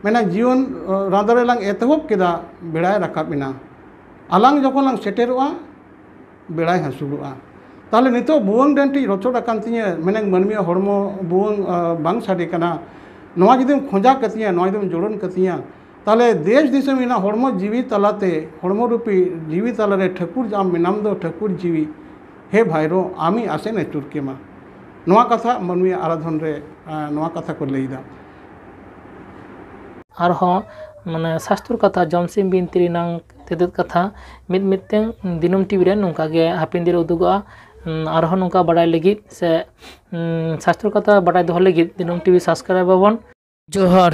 ᱢᱮᱱᱟ ᱡᱤᱭᱚᱱ, ᱟᱸ, ᱨᱟᱸᱫᱟ ᱨᱮᱞᱟᱝ ᱮᱛᱚᱦᱚᱵ ᱠᱮᱫᱟ, ᱵᱮᱲᱟᱭ ᱨᱟᱠᱟᱵ ᱮᱱᱟ᱾ ᱟᱞᱟᱝ ᱡᱚᱠᱷᱚᱱ ᱞᱟᱝ ᱥᱮᱴᱮᱨᱚᱜᱼᱟ, ᱵᱮᱲᱟᱭ ᱦᱟᱹᱥᱩᱨᱚᱜᱼᱟ᱾ ᱛᱟᱦᱞᱮ ᱱᱤᱛᱚᱜ ᱵᱷᱩᱣᱟᱹᱝ ᱰᱟᱹᱱᱴᱤᱡ ᱨᱚᱪᱚᱫ ᱟᱠᱟᱱ ᱛᱤᱧᱟᱹ, ᱢᱮᱱᱟᱹᱧ ᱢᱟᱹᱱᱢᱤᱭᱟᱜ ᱦᱚᱲᱢᱚ ᱵᱷᱩᱣᱟᱹᱝ, ᱟᱸ, ᱵᱟᱝ ᱥᱟᱰᱮ ᱠᱟᱱᱟ᱾ ᱱᱚᱣᱟ ᱡᱩᱫᱤᱢ ᱠᱷᱚᱸᱡᱟ ᱠᱟᱹᱛᱤᱧᱟ, ᱱᱚᱣᱟ ᱡᱩᱫᱤᱢ ᱡᱳᱲᱚᱱ ᱠᱟᱹᱛᱤᱧᱟ, ᱛᱟᱦᱞᱮ ᱫᱮᱥ ᱫᱤᱥᱚᱢ ᱨᱮᱱᱟᱜ ᱦᱚᱲᱢᱚ ᱡᱤᱣᱤ ᱛᱟᱞᱟᱛᱮ, ᱦᱚᱲᱢᱚ ᱨᱩᱯᱤ ᱡᱤᱣᱤ ᱛᱟᱞᱟᱨᱮ ᱴᱷᱟᱹᱠᱩᱨ ᱟᱢ ᱢᱮᱱᱟᱢ ᱫᱚ ᱴᱷᱟᱹᱠᱩᱨ ᱡᱤᱣᱤ, ᱦᱮ ᱵᱷᱟᱭᱨᱳ, ᱟᱢᱤᱡ ᱟᱥᱮᱱ ᱟᱹᱪᱩᱨ ᱠᱮᱢᱟ᱾ ᱱᱚᱣᱟ ᱠᱟᱛᱷᱟ ᱢᱟᱹᱱᱢᱤᱭᱟᱜ ᱟᱨᱟᱫᱷᱚᱱ ᱨᱮ, ᱟᱸ, ᱱᱚᱣᱟ ᱠᱟᱛᱷᱟ ᱠᱚ ᱞᱟᱹᱭᱫᱟ᱾ ᱟᱨᱦᱚᱸ ᱢᱟᱱᱮ ᱥᱟᱥᱛᱩᱨ ᱠᱟᱛᱷᱟ ᱡᱚᱢᱥᱤᱢ ᱵᱤᱱᱛᱤ ᱨᱮᱱᱟᱝ ᱛᱮᱛᱮᱫ ᱠᱟᱛᱷᱟ ᱢᱤᱫ ᱢᱤᱫ ᱛᱮ ᱫᱤᱱᱟᱹᱢ ᱴᱤᱵᱷᱤ ᱨᱮ ᱱᱚᱝᱠᱟ ᱜᱮ ᱦᱟᱯᱮᱱ ᱫᱤᱱ ᱨᱮ ᱩᱫᱩᱜᱚᱜᱼᱟ᱾ ᱩᱸ, ᱟᱨᱦᱚᱸ ᱱᱚᱝᱠᱟ ᱵᱟᱰᱟᱭ ᱞᱟᱹᱜᱤᱫ ᱥᱮ, ᱩᱸ, ᱥᱟᱥᱛᱩᱨ ᱠᱟᱛᱷᱟ ᱵᱟᱰᱟᱭ ᱫᱚᱦᱚ ᱞᱟᱹᱜᱤᱫ ᱫᱤᱱᱟᱹᱢ ᱴᱤᱵᱷᱤ ᱥᱟᱵᱥᱠᱨᱟᱭᱤᱵ ᱟᱵᱚᱱ᱾ ᱡᱚᱦᱟᱨ᱾